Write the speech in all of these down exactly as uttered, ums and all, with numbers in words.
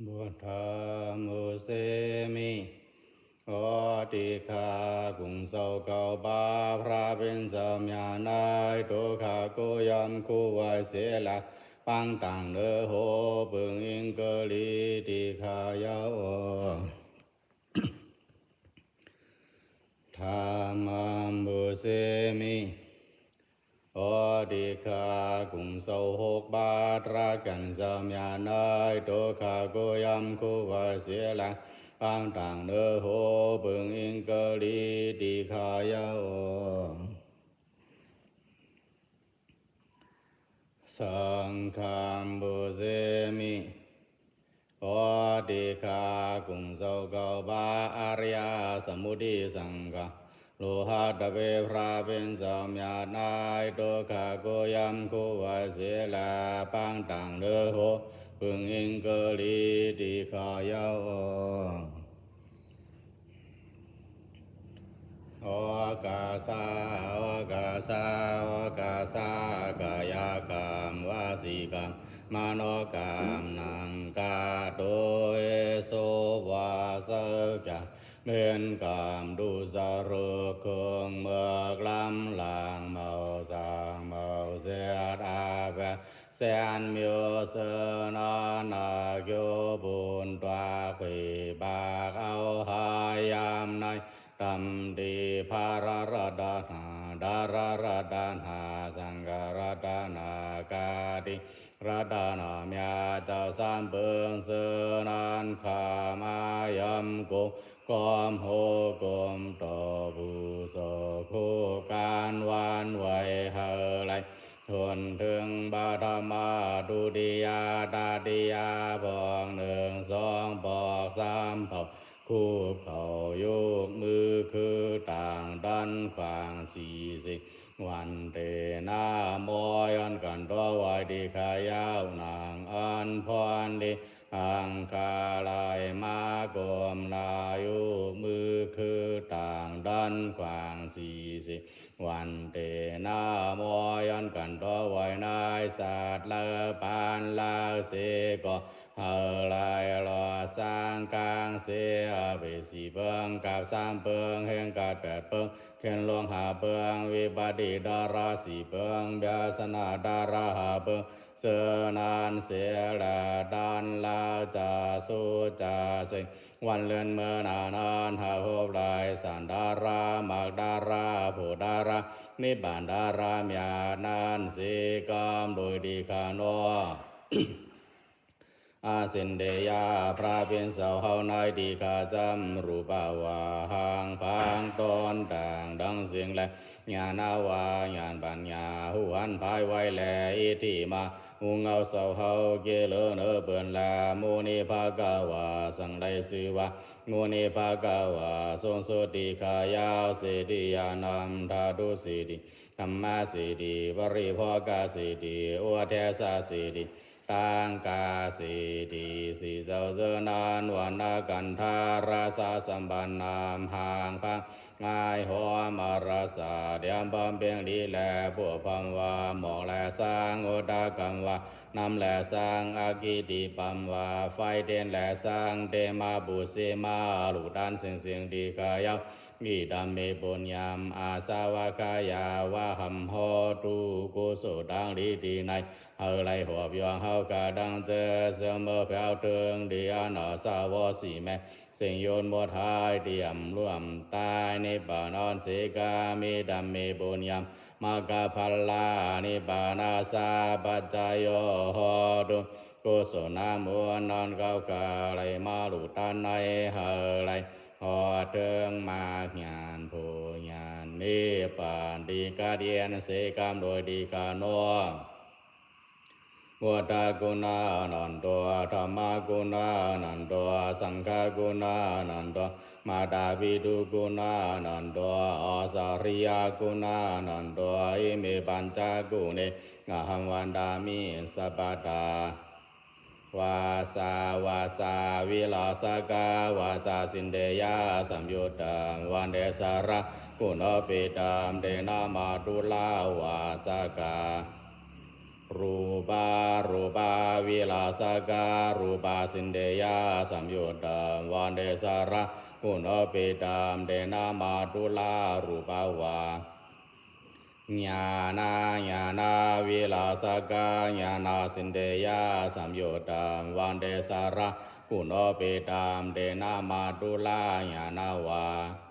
Buddhaṃ pūjemi. โอติกขา กรุงเซาเกาปา พระผู้เป็นเจ้ามีอานัย ทุกขา ก็ย่อมคู่ไหวเสียแล้ว ปางต่างเนื้อโห พึงอิงกรี ติกขายาว Dhammaṃ pūjemi. โอติกขา กรุงเซาหกบาท พระผู้เป็นเจ้ามีอานัย ทุกขา ก็ย่อมคู่ไหวเสียแล้ว ปางต่างเนื้อโห พึงอิงกรี ติกขายาว Saṅghaṃ pūjemi. โอติกขา กรุงเซาเกาปา อริยสมุทธิสังฆา โลหะตะเว พระผู้เป็นเจ้ามีอานัย ทุกขา ก็ย่อมคู่ไหวเสียแล้ว ปางต่างเนื้อโห พึงอิงกรี ติกขายาว โอกาสา โอกาสา โอกาสา กายกรรม วจีกรรม มโนกรรม นังกาโตเอโสวาสกรรม เว้นกรรมทุจริต เครื่องเมือกล้ำลาง เมาสางเมาเสียดอาแปด แสนมิวเสนานากโยบุญตวาขีปากเอาหายามใน ดำดีพระรัตนา ดารัตนา สังฆรัตนากาติรัตนา เมียเจ้าสามเปิงเสนาน ข้ามายำกุม กอมโหกมต่อผู้โศกคู่การหวั่นไหว ให้ไหล ทนถึงปฐม ทุติย ตติย ปอกหนึ่งสองปอกสามปอก คุกเข่ายกมือคือต่างดันขวางสี่สิบ วันเตนะโม ย้อนกันต่อไหว ติกขายาว นั่งอันพรดี อังคาไหลมาก้มหน้ายกมือคือต่างดันขวางสี่สิบ วันเตนะโม ย้อนกันต่อไหว นายสัตว์เลิกปานเลิกเสียก่อน ให้ไหลหลอดสร้างกลางเสีย อภิสิบเปิง กับสามเปิง แห่งกัดแปดเปิง เข็นลงห้าเปิง วิบัติดาราสี่เปิง เบียดสนาดาราห้าเปิง เสนานเสียแล ดันลาจาสุจาสิง วันเลือนเมื่อหน้านั้น หากพบไหลสันดารา มักดารา โพดารา นิพพานดารา เมียนั้นเสียกรรมโดย ติกขานอ อาสินเดยะ พระผู้เป็นเจ้าเฮาใน ติกขาจำ รูปวาหัง พังตนต่างดังสิ่งแล ญาณวา ญาณปัญญา หูหันผายไวแล อิทธิมา หมู่เงาเจ้าเฮา เกลือเนื้อเปื่อนแล มุนิภะคะวา สังได้ชื่อว่า มุนิภะคะวา ทรงสุด ติกขายาว สิทธิยานันทาทุสิทธิ ธัมมสิทธิ ปริโภคสิทธิ อุทเทสสิทธิ ตังกสิทธิ สี่เจ้าเจ้านั้น วรรณกันธารสสัมปันนาม หางพัง งายหอมอรสา เตรียมพร้อมเพียงดีแล พวกพรหมว่า หมอกและสาง อุทกกัมว่า น้ำและสาง อคติปัมว่า ไฟ เทียนและสาง เตมาปุเสมา ลูกต้านสิ่งสิ่ง ติกขายาว อิทัมเม ปุญญัง อาสวะขะยาวะหัง โหตุ กุศลทั้งดีที่ใน ให้ไหลหอบย่องเฮากะดังเจอ เสมอแผ่วเถิง ดีอันอาสวะสี่แม่ สิ่งโยนหมดหาย เตรียมร่วมตาย นิพพานอันเสกามิ ธัมเม ปุญญัง มัคคะผลา นิพพานาสาปัจจโย โหตุ กุศลน้ำมนต์นั้นเก่าเก่า ไหลมาลูกต้านใน ให้ไหลหอดเถิงมรรคญาณ ผลญาณ นิพพาน ติกขะเตียนเสกรรมโดย ติกขานอ พุทธกุณานันโต ธัมมกุณานันโต สังฆกุณานันโต มาตาปิตุกุณานันโต อาสาริยกุณานันโต อิเม ปัญจกุเณ อะหัง วันดามิ สัพพะทา วาสาวาสา วิลาสกาวาจา สินเทยะ สังยุตตัง วันเทสะระ กุณโณปิตัง เตนะ มาตุลาวาสกา Rūpā rūpavilāsakā rūpasindhiyā samyuttam vande saraguṇopetam tena māthulā rūpā vā ñāṇā ñāṇavilāsakā ñāṇasindhiyā samyuttam vande saraguṇopetam tena māthulā ñāṇā vā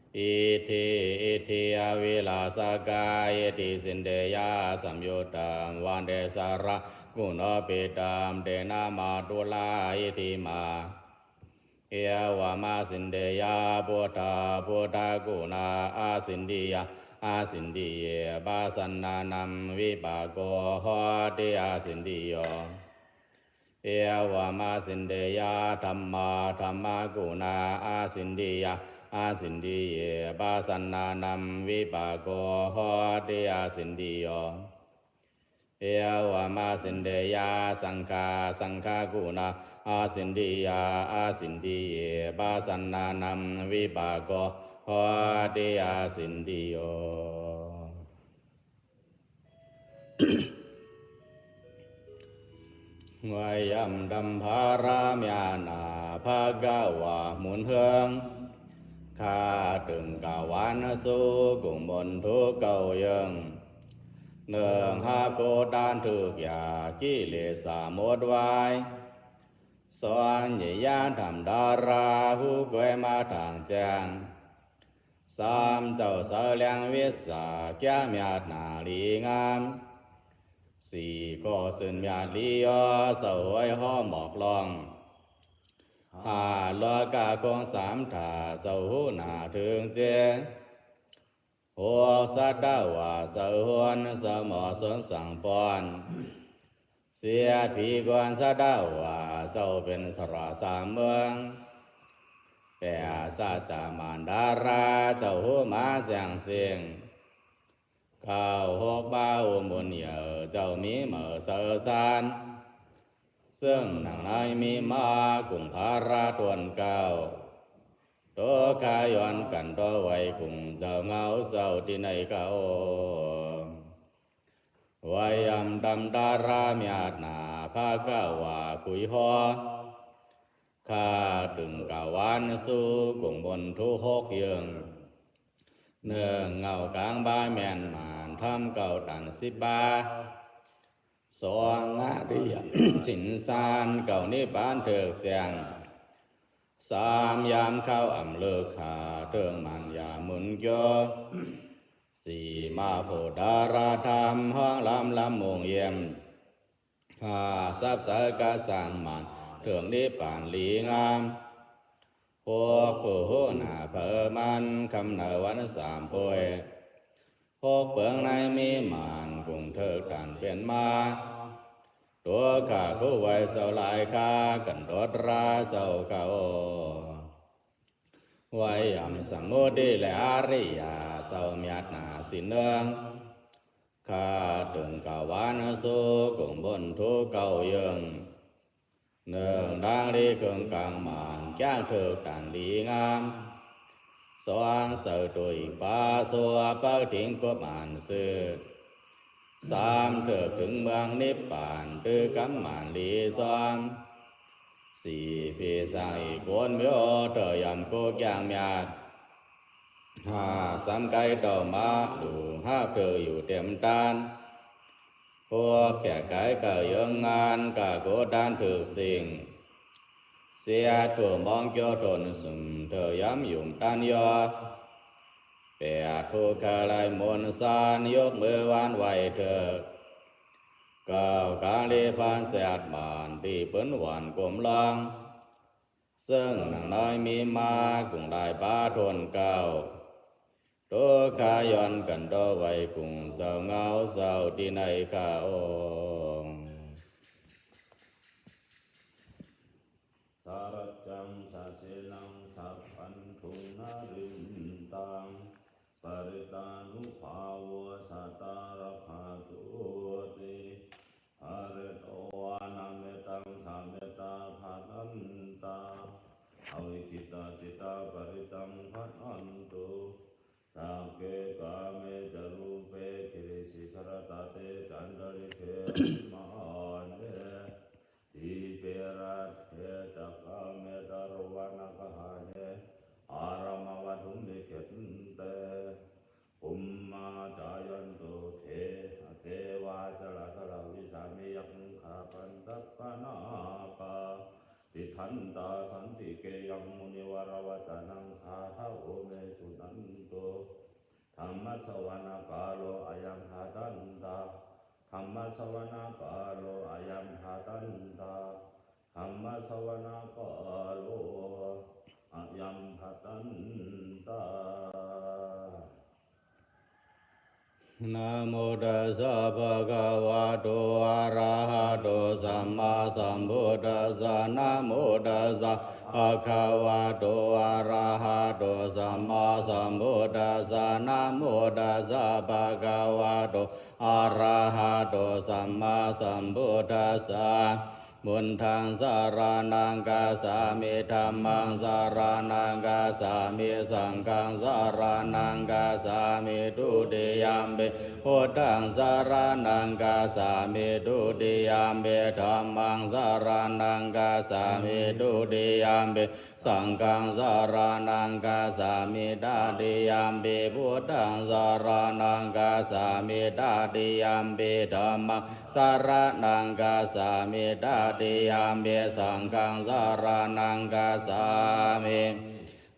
itthivitthiyavilāsakā itthisindhiyā samyuttam vande saraguṇopetam tena māthulā iddhimā evamasindhiyā buddhā buddhaguṇā asindhiyā asindhiye pasannānaṃ vipāko hoti asindhiyo evamasindhiyā dhammā dhammaguṇā asindhiyā asindhiye pasannānaṃ vipāko hoti asindhiyo evamasindhiyā saṅghā saṅghaguṇā asindhiyā asindhiye pasannānaṃ vipāko hoti asindhiyo ဝေယံ ဓမ္မပါရမယနာ ဘဂဝါ မုၼ်ႁိူင်း ခါတိုင်ကဝၼ်း သူး ကုမ်မုၼ်ထူး ၵဝ်ႈယိူင်း ၼိူင်း ႁပ်ႉၵူဝ်တၢၼ်းထုၵ်ႇယႃႇ ၵိလေႇသႃႇမူတ်းဝၢႆး သွၼ်ယႂ်ႇယႃႇ ထမ်ႇတြႃး ႁူးၵူၺ်းမႃးထၢင်ႇၸႅင်ႈ သၢမ်ၸဝ်ႈသႂ်လႅင်းဝိတ်ႉသႃႇ ၵျႃႉမျၢတ်ႈၼႃႇလီငၢမ်း သီႇၶေႃႈသိုၼ်မျၢတ်ႈလီယေႃး ၸဝ်ႈႁူၺ်ႇႁေႃးမွၵ်ႇလွင်ႈ ႁႃႈလေႃးၵၶူင်းသၢမ်ထႃႈ ၸဝ်ႈႁူးၼႃႇထိုင်ၸေး ႁူၵ်းသတ်ႉတဝႃႇ ၸဝ်ႈႁူၼ် ၸဝ်ႈမေႃသွၼ်သင်ႇပွၼ်ႈ ၸဵတ်းၽီၵူၼ်းသတ်ႉတဝႃႇ ၸဝ်ႈပဵၼ်သရႃႇသၢမ်မိူင်း ပႅတ်ႇသၸ်ႉၸႃႇမၼ်ႇတရႃႇ ၸဝ်ႈႁူးမႃးၸႅင်ႈသဵင်ႈ ၵဝ်ႈႁူၵ်းပႃးဢူးမုၼ်ယႂ်ႇ ၸဝ်ႈမီးမႂ်ႇသႂ်သၢၼ်း ၸိူင်ႉၼင်ႇၼႆမီးမႃး ၵုင်ႇၽြႃးတွၼ်ႈၵဝ်ႇ တူၵ်းၶႃႈယွၼ်းၵၼ်ႇတေႃးဝႆႈ ၵုင်ႇၸဝ်ႈငဝ်းၸဝ်ႈတီႈၼႆႈၶႃႈဢေႃႈ။ ဝႆႈယမ်တမ်တြႃးမျၢတ်ႈၼႃႇ ၽၵဝႃႇၵုၺ်ႇႁေႃး ၶႃႈတိုင်ႇၵႃႇဝၼ်းသူး ၵုင်ႇမုၼ်ထူးႁူၵ်းယိူင်ႈ ၼိူင်းငဝ်ႈၵၢင်ပႃးမႅၼ်ႈမၢၼ်ႇ ထမ်းၵဝ်ႈတၢၼ်ႇသိပ်းပႃး သွင်ဢရိယႃႇၸိၼ်ႇသၢၼ်ႇ ၵဝ်ႈၼိပ်ႉပၢၼ်ႇထိုၵ်ႈၸႅင်ႈ သၢမ်ယၢမ်းၶၢဝ်းဢမ်ႇလိူၵ်ႈၶႃႈ ထိူင်းမၢၼ်ႇယႃႇမုၼ်ၵျေႃး သီႇမႃႇၽူဝ်ႇတြႃးထမ်း ႁွင်ႉလမ်းလမ်းမုင်ႈယဵမ်ႈ ႁႃႈသပ်းသႂ်ၵႃႈသၢင်ႈမၢၼ်ႇ ထိူင်းၼိပ်ႉပၢၼ်ႇလီငၢမ်း ႁူၵ်းၽူႈႁူႉၼႃႇၽႂ်မၼ်း ၶမ်ႈၼႂ်ဝၼ်းသၢမ်ပူၺ်း ႁူၵ်းပိူင်ၼႂ်းမီးမၢၼ်ႇ ၵုင်ႇထိူၵ်ႈတၢၼ်ႇပဵၼ်မႃး တူဝ်ၶႃႈၶူးဝႆႈသဝ်လၢႆၶႃႈ ၵၼ်ႇတေႃးတြႃးသဝ်ၶဝ် ဝႆႈယမ်သမုတိလႄႈဢရိယႃႇသဝ်မျၢတ်ႈၼႃႇသိၼ်ႇၼိူင်း ၶႃႈတိုင်ႇၵႃႇဝၼ်းသူး ၵုင်ႇမုၼ်ထူးၵဝ်ႈယိူင်ႈ ၼိူင်းတၢင်းလီၶိူင်ႈၵၢင်မၢၼ်ႇ ၵျၢင်ႉထိူၵ်ႈတၢၼ်ႇလီငၢမ်း သွင်သႂ်တူၺ်းပႃးသူဝ်း ပႂ်ႉထိင်းၵူပ်ႉမၢၼ်ႇသိုဝ်ႈ သၢမ်ထိူၵ်ႈထိုင်မိူင်းၼိပ်ႉပၢၼ်ႇ တိုဝ်းၵမ်မၢၼ်ႇလီၸွမ်း သီႇၽီသၢင်ႇဢီႇၵူၼ်းမဵဝ်း ထိူဝ်ႇယမ်ၵူဝ်းၵျၢင်ႉမျၢတ်ႈ ႁႃႈသမ်ႉၵႆႉတေႃႇမႃးလူႇ ႁပ်ႉထိူဝ်ႇယူႇတဵမ်တၢၼ်း ႁူၵ်းၶႄႇၵႆၵႃႈယိူင်းငၢၼ်း ၵႃႈၵူဝ်တၢၼ်းထိုၵ်ႈသိင်ႇ သဵတ်ႈထူဝ်ႇမွင်းၵျေႃးထူၼ်ႈသုမ်ႇ ထိူဝ်ႇယမ်ယုမ်ႇတၢၼ်းယေႃး ပႅတ်ႇၽူႈၶႂ်ႈလႆႈမုၼ်သၢၼ်း ယုၵ်ႉမိုဝ်းဝၢင်းဝႆႈထိူၵ်ႈ ၵဝ်ႈၵၢင်ႇလီၽၢၼ်ႇသႅတ်ႇမၢၼ်ႇ တီႈပိုၼ်းဝၢၼ်ႇၵူမ်ႈလွင်း ၸိူင်ႉၼင်ႇၼႆမီးမႃး ၵုင်ႇလၢႆပႃးထူၼ်ႈၵဝ်ႈ တူဝ်ၶႃႈယွၼ်းၵၼ်ႇတေႃးဝႆႈ ၵုင်ႇၸဝ်ႈငဝ်းၸဝ်ႈတီႈၼႆႈၶႃႈဢေႃႈ။ Saraccaṃ sasenaṃ sabbaṃ dukkaniddaṃ, parittānubhāvo sattārakkhatoti. Pharitvāna mettaṃ samettā bhadantā, avikkhittacittā parittaṃ bhaṇantu. Sagge kāme ca rūpe girisikharataṭe cantalikkhe vimāne, dīpe raṭṭhe ca gāme taruvanagahane, arāmavatthumhi khette, bhummā cāyantu de- devā jalathalavisame yakkhagandhabbanāgā, tiṭṭhantā santike yaṃ munivaravacanaṃ sādhavo me suṇantu. Dhammassavanakālo ayam bhadantā. Dhammassavanakālo ayam bhadantā. Dhammassavanakālo ayam bhadantā. Namo tassa bhagavato arahato sammāsambuddhassa. Namo tassa bhagavato arahato sammāsambuddhassa. Namo tassa bhagavato arahato sammāsambuddhassa. Buddhaṃ saraṇaṃ gacchāmi. Dhammaṃ saraṇaṃ gacchāmi. Saṅghaṃ saraṇaṃ gacchāmi. Dutiyampi buddhaṃ saraṇaṃ gacchāmi. Dutiyampi dhammaṃ saraṇaṃ gacchāmi. Dutiyampi saṅghaṃ saraṇaṃ gacchāmi. Tatiyampi buddhaṃ saraṇaṃ gacchāmi. Tatiyampi dhammaṃ saraṇaṃ gacchāmi. Tatiyampi saṅghaṃ saraṇaṃ gacchāmi.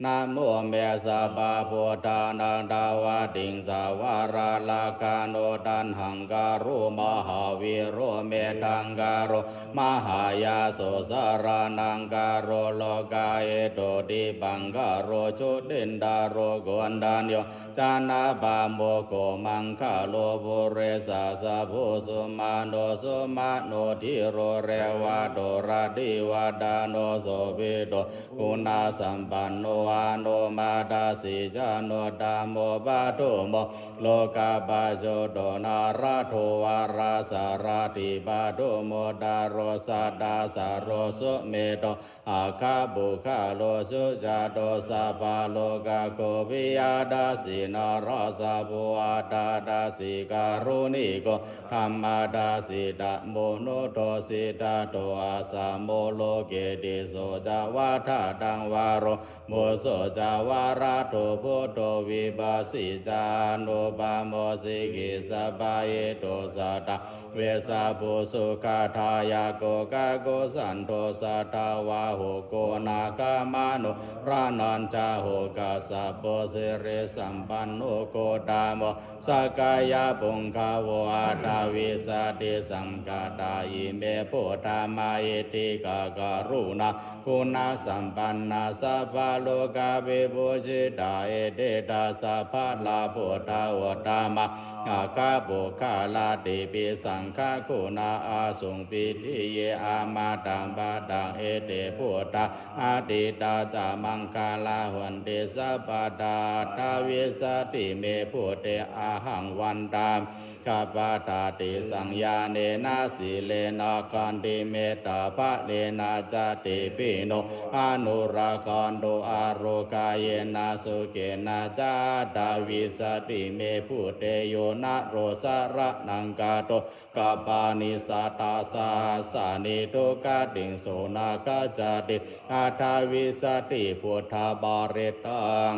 Namo me sabbabuddhānaṃ dvattiṃsavara rakkhaṇo taṇhaṅkaro mahāvīro medhaṅkaro mahāyāso saraṇaṅkaro lokahito dipaṅkaro jotindharo koṇḍañño janapāmokkho maṅgalo purisāsabho sumano sumano dhīro revato rativaḍḍhano sobhito guṇasampanno anomadassī januttamo padomo lokapajjoto nārado varasārathī padumu taro sattasāro sumedho aggapuggalo sujato sabbalokaggo piyadassī narāsabho atthadassī kāruṇiko dhammadassi tappo nuddho siddhattho āsamo loke tisso ca vadataṃ varo muso ca varatto buddho vipassī ca anūpamo sikhī sabbahito satthā vessabhū sukhadāyako kakusandho satthavāho koṇāgamano raṇañjaho kassapo sirisampanno gotamo sakyapuṅgavo aṭṭhavīsati saṅkhātā ime buddhā mahiddhikā karuṇā guṇasampannā sabbalokavibhūsitā etedha sabbalā buddhā uttamā aggapuggala tepisaṅghaguṇā āsuṃ pītiye amataṃ padaṃ ete buddhā atītā ca maṅgalā honti sabbadā aṭṭhavīsati me buddhe ahaṃ vandāmi sabbadā tesaṃ ñāṇena sīlena khantimettābalena ca tejena anurakkhantu ārogyena sukhena ca aṭṭhavīsati me buddhe yo naro saraṇaṃ gato kappāni sattasahassāni duggatiṃ so na gacchati aṭṭhavīsati buddhaparittaṃ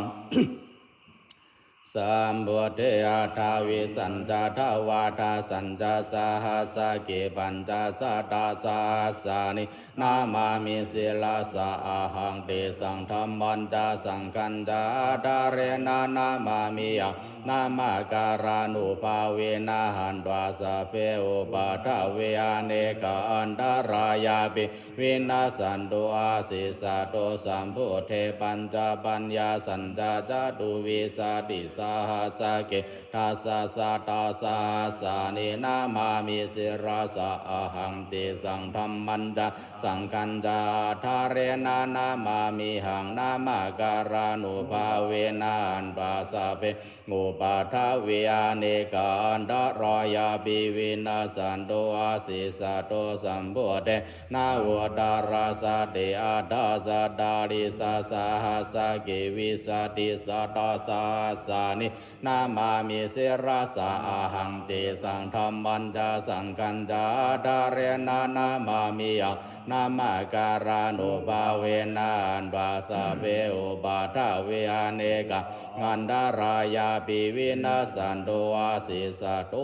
sambuddhe aṭṭhavīsañca dvādasañca sahassake pañcasatasahassāni namāmi sirasā ahaṃ tesaṃ dhammañca saṅghañca ādarena namāmihaṃ namakārānubhāvena hantvā sabbe upaddave anekā antarāyāpi vinassantu asesato sambuddhe pañcapaññāsañca catuvīsatisahassake dasasatasahassāni namāmi sirasā ahaṃ tesaṃ dhammañca saṅghañca ādarena namāmihaṃ namakārānubhāvena hantvā sabbe upaddave anekā antarāyāpi vinassantu asesato sambuddhe navuttarasate aṭṭhacattāḷīsasahassake vīsatisatasahassā namāmi sirasā ahaṃ. Tesaṃ dhammañca saṅghañca ādarena namāmihaṃ. Namakārānubhāvena hantvā sabbe upaddave anekā antarāyāpi vinassantu asesato.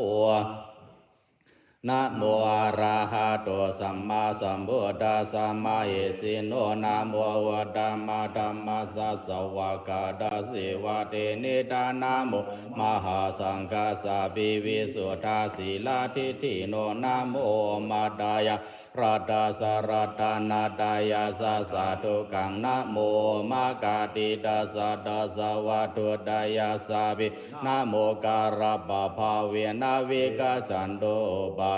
Namo arahato sammāsambuddhassa mahesino. Namo uttamadhammassa svākkhātasseva tenidha. Namo mahāsaṅghassāpi visuddhasīladiṭṭhino. Namo omātyāraddhassa ratanattayassa sādhukaṃ. Namo omakātītassa tassa vatthuttayassāpi. Namokārappabhāvena vigacchantu upaddavā.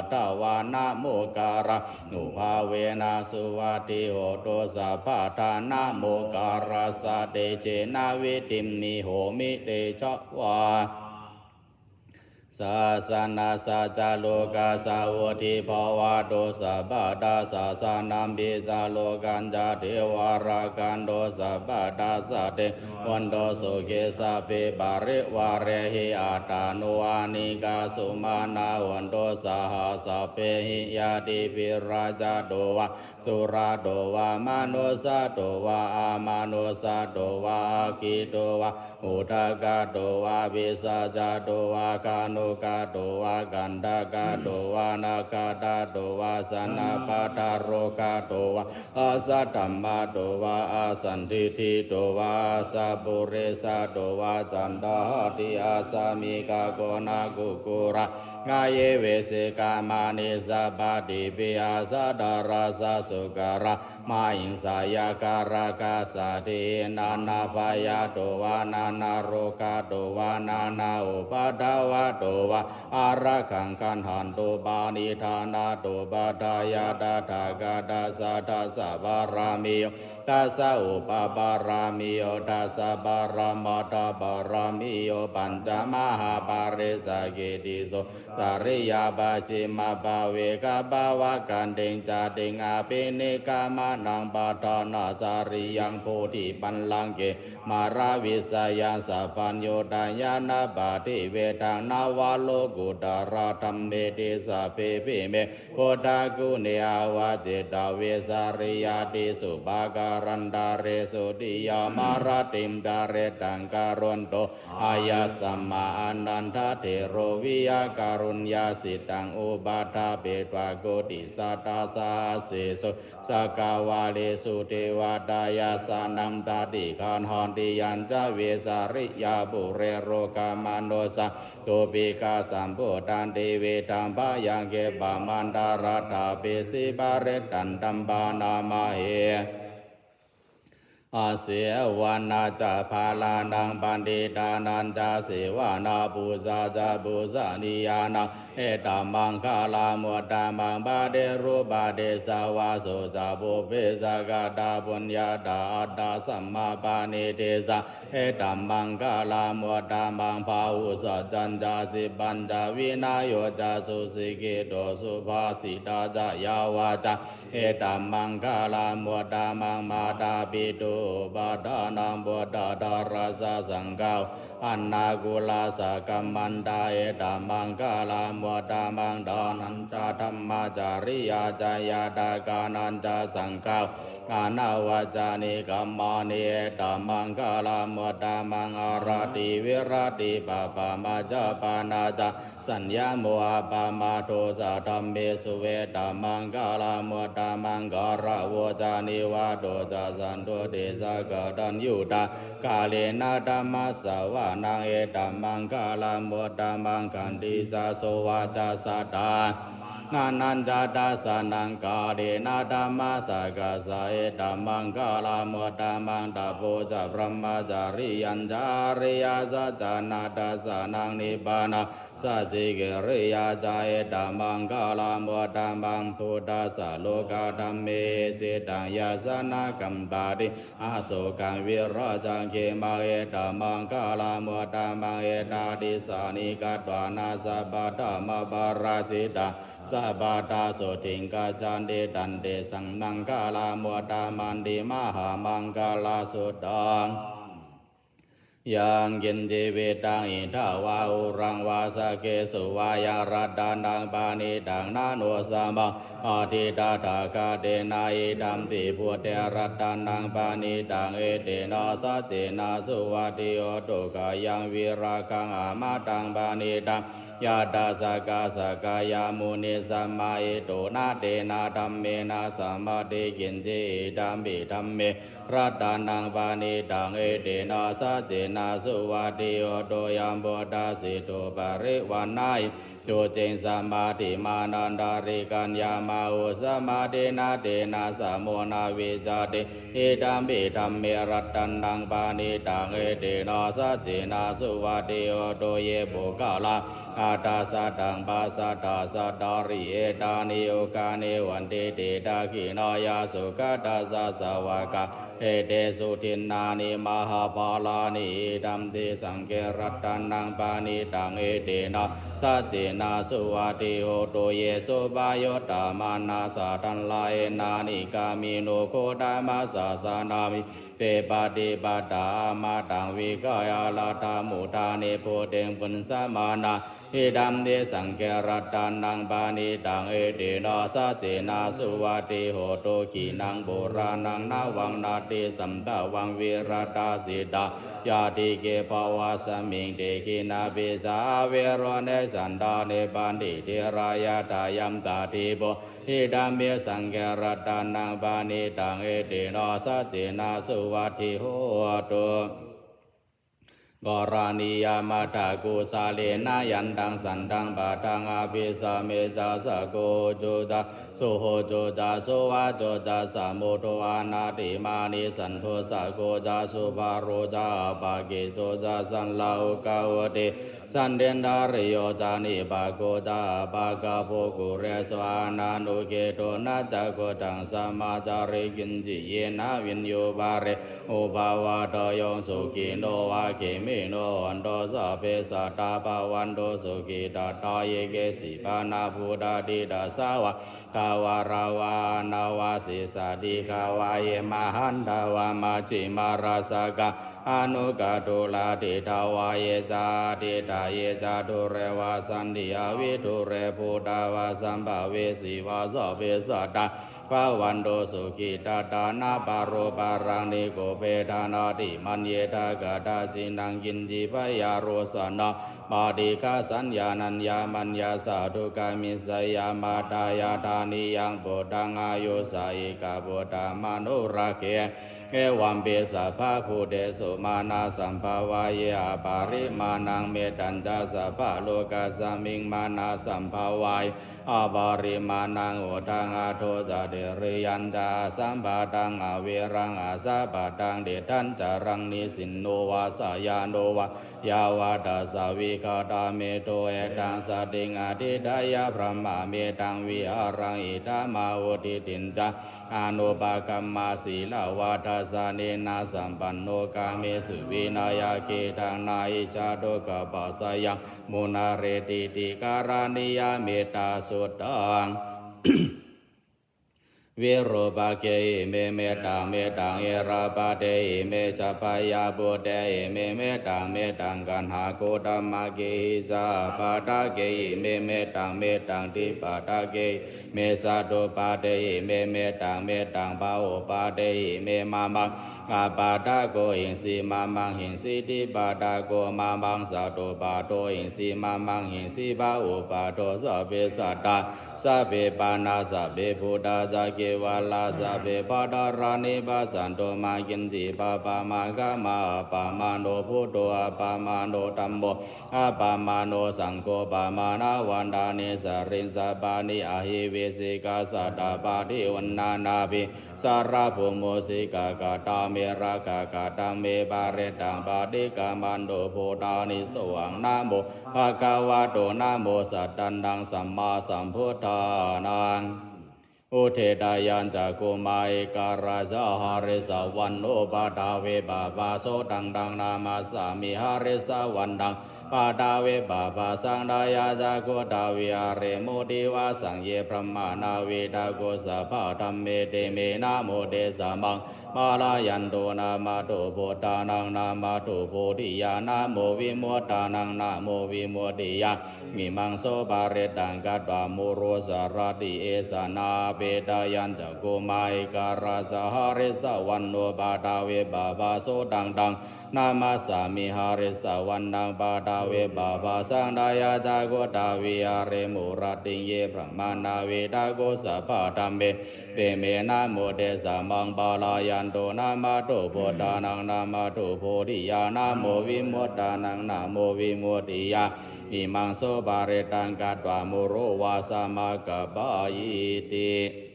Namokārānubhāvena suvatthi hotu sabbadā. Namokārassa tejena vidhimhi homi tejavā. Sāsanassa ca lokassa vuḍḍhī bhavatu sabbadā. Sāsanampi ca lokañca devā rakkhantu sabbadā. Saddhiṃ hontu sukhī sabbe parivārehi attāno anīghā sumanā hontu. Saha sabbehi ñātibhi rājato vā surato vā manussato vā amanussato vā aggito vā udakato vā pisācato vā khāṇukato vā kaṇṭakato vā nakkhattato vā janapadarogato vā ajadhammato vā asandiṭṭhito vā asappurisato vā caṇḍahatthiassamigagoṇakukkurajaññāṇīvesikamanejapattipihasadārajasūkaramahiṃsayakkharakkhasādīhi nānābhayato vā nānārogato vā nānāupaddavato vā ārakkhaṃ gaṇhantu pariṇāṇatupādāya. Tathāgatassa dasapāramiyo, dasa upapāramiyo, dasa paramatthapāramiyo, pañca mahāpariccāge tisso cariyappaṭimadāve gabbhāvakkantiṃ jātiṃ abhinikkhamanaṃ padhānacariyaṃ bodhipallaṅke māravijayaṃ sabbaññutañāṇappaṭivedhaṃ navalokuttaradhammeti sabbepime buddhaguṇe āvajjitvā vesāliyā tīsu pākārantaresu tiyāmarattiṃ parittaṃ karonto āyasmā ānandatthero viya kāruññacittaṃ upaṭṭhapetvā koṭisatasahassesu cakkavāḷesu devatā yassāṇaṃ tadikaṇhanti. Yañca vesāliyā pure rogāmanussadubbhikkhasambhūtantividhaṃ bhayaṃ khippamantaradhāpesi parittaṃ taṃ bhaṇāma he. Asevanā ca bālānaṃ paṇḍitānañca sevanā pūjā ca pūjanīyānaṃ etammaṅgalamuttamaṃ. Paṭirūpadesavāso ca pubbe ca katapuññatā attasammāpaṇidhi ca etammaṅgalamuttamaṃ. Bāhusaccañca sippañca vinayo ca susikkhito subhāsitā ca yā vācā etammaṅgalamuttamaṃ. Mātāpitu upaṭṭhānaṃ puttadārassa saṅgaho anākulā ca kammantā etammaṅgalamuttamaṃ. Dānañca dhammacariyā ca ñātakānañca saṅgaho anavajjāni kammāni etammaṅgalamuttamaṃ. Āratī viratī pāpā majjapānā ca saññamo appamādo ca dhammesu etammaṅgalamuttamaṃ. Gāravo ca nivāto ca santuṭṭhī ca kataññutā kālena dhammassavanaṃ etammaṅgalamuttamaṃ. Khantī ca sovacassatā dhammaṃ nānañca dassanaṃ kālena dhammasākacchā etammaṅgalamuttamaṃ. Tapo ca brahmacariyañca ariyasaccāna dassanaṃ nibbāna sacchikiriyā ca etammaṅgalamuttamaṃ. Phuṭṭhassa lokadhammehi cittaṃ yassa na kampati asokaṃ virajaṃ khemaṃ etammaṅgalamuttamaṃ. Etādisāni katvāna sabbatthamaparājitā sabbattha sotthiṃ gacchanti tantesaṃ maṅgalamuttamanti. Mahāmaṅgalasuttaṃ. Yaṅkiñci vittaṃ idha vā huraṃ vā, saggesu vā yaṃ ratanaṃ paṇītaṃ, na no samaṃ atthi tathāgatena. Idampi buddhe ratanaṃ paṇītaṃ, etena saccena suvatthi hotu. Khayaṃ virāgaṃ amataṃ paṇītaṃ, yadajjhagā sakyamunī samāhito, na tena dhammena samatthi kiñci. Idampi dhamme ratanaṃ paṇītaṃ, etena saccena suvatthi hotu. Yambuddhaseṭṭho parivaṇṇayī suciṃ, samādhimānantarikaññamāhu, samādhinā tena samo na vijjati. Idampi dhamme ratanaṃ paṇītaṃ, etena saccena suvatthi hotu. Ye puggalā aṭṭha sataṃ pasatthā, cattāri etāni yugāni honti, te dakkhiṇeyyā sugatassa sāvakā, etesu dinnāni mahapphalāni. Idampi saṅghe ratanaṃ paṇītaṃ, etena saccena suvatthi hotu. Ye suppayuttā manasā daḷhena, nikkāmino gotamasāsanamhi, te pattipattā amataṃ vigayha, laddhā mudhā nibbutiṃ bhuñjamānā. Idampi saṅghe ratanaṃ paṇītaṃ, etena saccena suvatthi hotu. Khīṇaṃ purāṇaṃ navaṃ natthi sambhavaṃ, virattacittāyatike bhavasmiṃ, te khīṇabījā avirūḷhichandā, nibbanti dhīrā yathāyampadīpo. Idampi saṅghe ratanaṃ paṇītaṃ, etena saccena suvatthi hotu. Karaṇīyamatthakusalena, yantaṃ santaṃ padaṃ abhisamecca, sakko ujū ca suhujū ca, suvaco cassa mudu anatimānī, santussako ca subharo ca, appakicco ca sallahukavutti, santindriyo ca nipako ca, appagabbho kulesu ananugiddho. Na ca khuddaṃ samācare kiñci, yena viññū pare upavadeyyuṃ. Sukhino vā khemino hontu, sabbe sattā bhavantu sukhitattā. Ye keci pāṇabhūtatthi, tasā vā thāvarā vā anavasesā, dīghā vā ye mahantā vā, majjhimā rassakā aṇukathūlā. Diṭṭhā vā ye ca adiṭṭhā, ye ca dūre vasanti avidūre, bhūtā vā sambhavesī vā, sabbe sattā bhavantu sukhitattā. Na paro paraṃ nikubbetha, nātimaññetha katthaci naṃ kiñci, byārosanā paṭighasaññā, nāññamaññassa dukkhamiccheyya. Mātā yathā niyaṃ puttaṃ, āyusā ekaputtamanurakkhe, evampi sabbabhūtesu, mānasambhāvaye aparimāṇaṃ. Mettañca sabbalokasmiṃ, mānasambhāvaye aparimāṇaṃ, uddhaṃ adho ca tiriyañca, asambādhaṃ averaṃ asapattaṃ. Tiṭṭhañcaraṃ nisinno vā, sayāno vā yāvatassa vigatamiddho, etaṃ satiṃ adhiṭṭheyya, brahmametaṃ vihāraṃ idhamāhu. Diṭṭhiñca anupagamma, sīlavā dassanena sampanno, kāmesu vineyya gedhaṃ, na hi jātu gabbhaseyyaṃ punaretīti. Karaṇīyam mettasuttaṃ. Virūpakkhehi me mettaṃ mettaṃ, erāpathehi me ca byapudehi me mettaṃ mettaṃ, kaṇhakudammakehi saha pādakehi me mettaṃ mettaṃ, dipadakehi me sattupadehi me mettaṃ mettaṃ, pāhubādhehi me mamaṃ. Appādakohiṃsi mamaṃ hiṃsi, dipādako mamaṃ sattupādo hiṃsi, mamaṃ hiṃsi pāhubādo. Sabbe sattā sabbe pāṇā sabbe bhūtā ca kevalā, sabbe bhadrāni passantu mā kiñci pāpam āgaṃ. Appamāṇo buddho, appamāṇo dhammo, appamāṇo saṅgho, pamāṇavantāni sārīṃ sabbāni ahi vicchikā, satapadī uṇṇānābhī sarabū mūsikā, katā me rakkhā katā me parittā, paṭikkamantu bhūtāni. Sohaṃ namo bhagavato, namo sattannaṃ sammāsambuddhānaṃ. Udetayañcakkhumā ekarājā, harissavaṇṇo paṭhavippabhāso, taṃ taṃ namassāmi harissavaṇṇaṃ. paṭhavippabhāsaṃ, tayajagguṭṭhavihāriṃ, mudī vasaṃ ye brahmā, nāvidhā ko sabbadhamme, te me namo te samaṃ pālayantu. Namatthu buddhānaṃ, namatthu bodhiyā, namo vimuttānaṃ, namo vimuttiyā. Imaṃ so parittaṃ katvā, moro carati esanā. Petāyañcakkhumā ekarājā, harissavaṇṇo paṭhavippabhāso, taṃ taṃ namassāmi harissavaṇṇaṃ paṭhavippabhāsaṃ, tayajagguṭṭhavihāriṃ, uraṭṭhiṃ ye brahmā, nāvidhā ko sabbadhamme, te me namo te samaṃ pālayantu. Namatthu buddhānaṃ, namatthu bodhiyā, namo vimuttānaṃ, namo vimuttiyā. Imaṃ so parittaṃ katvā, moro vāsamakappayīti.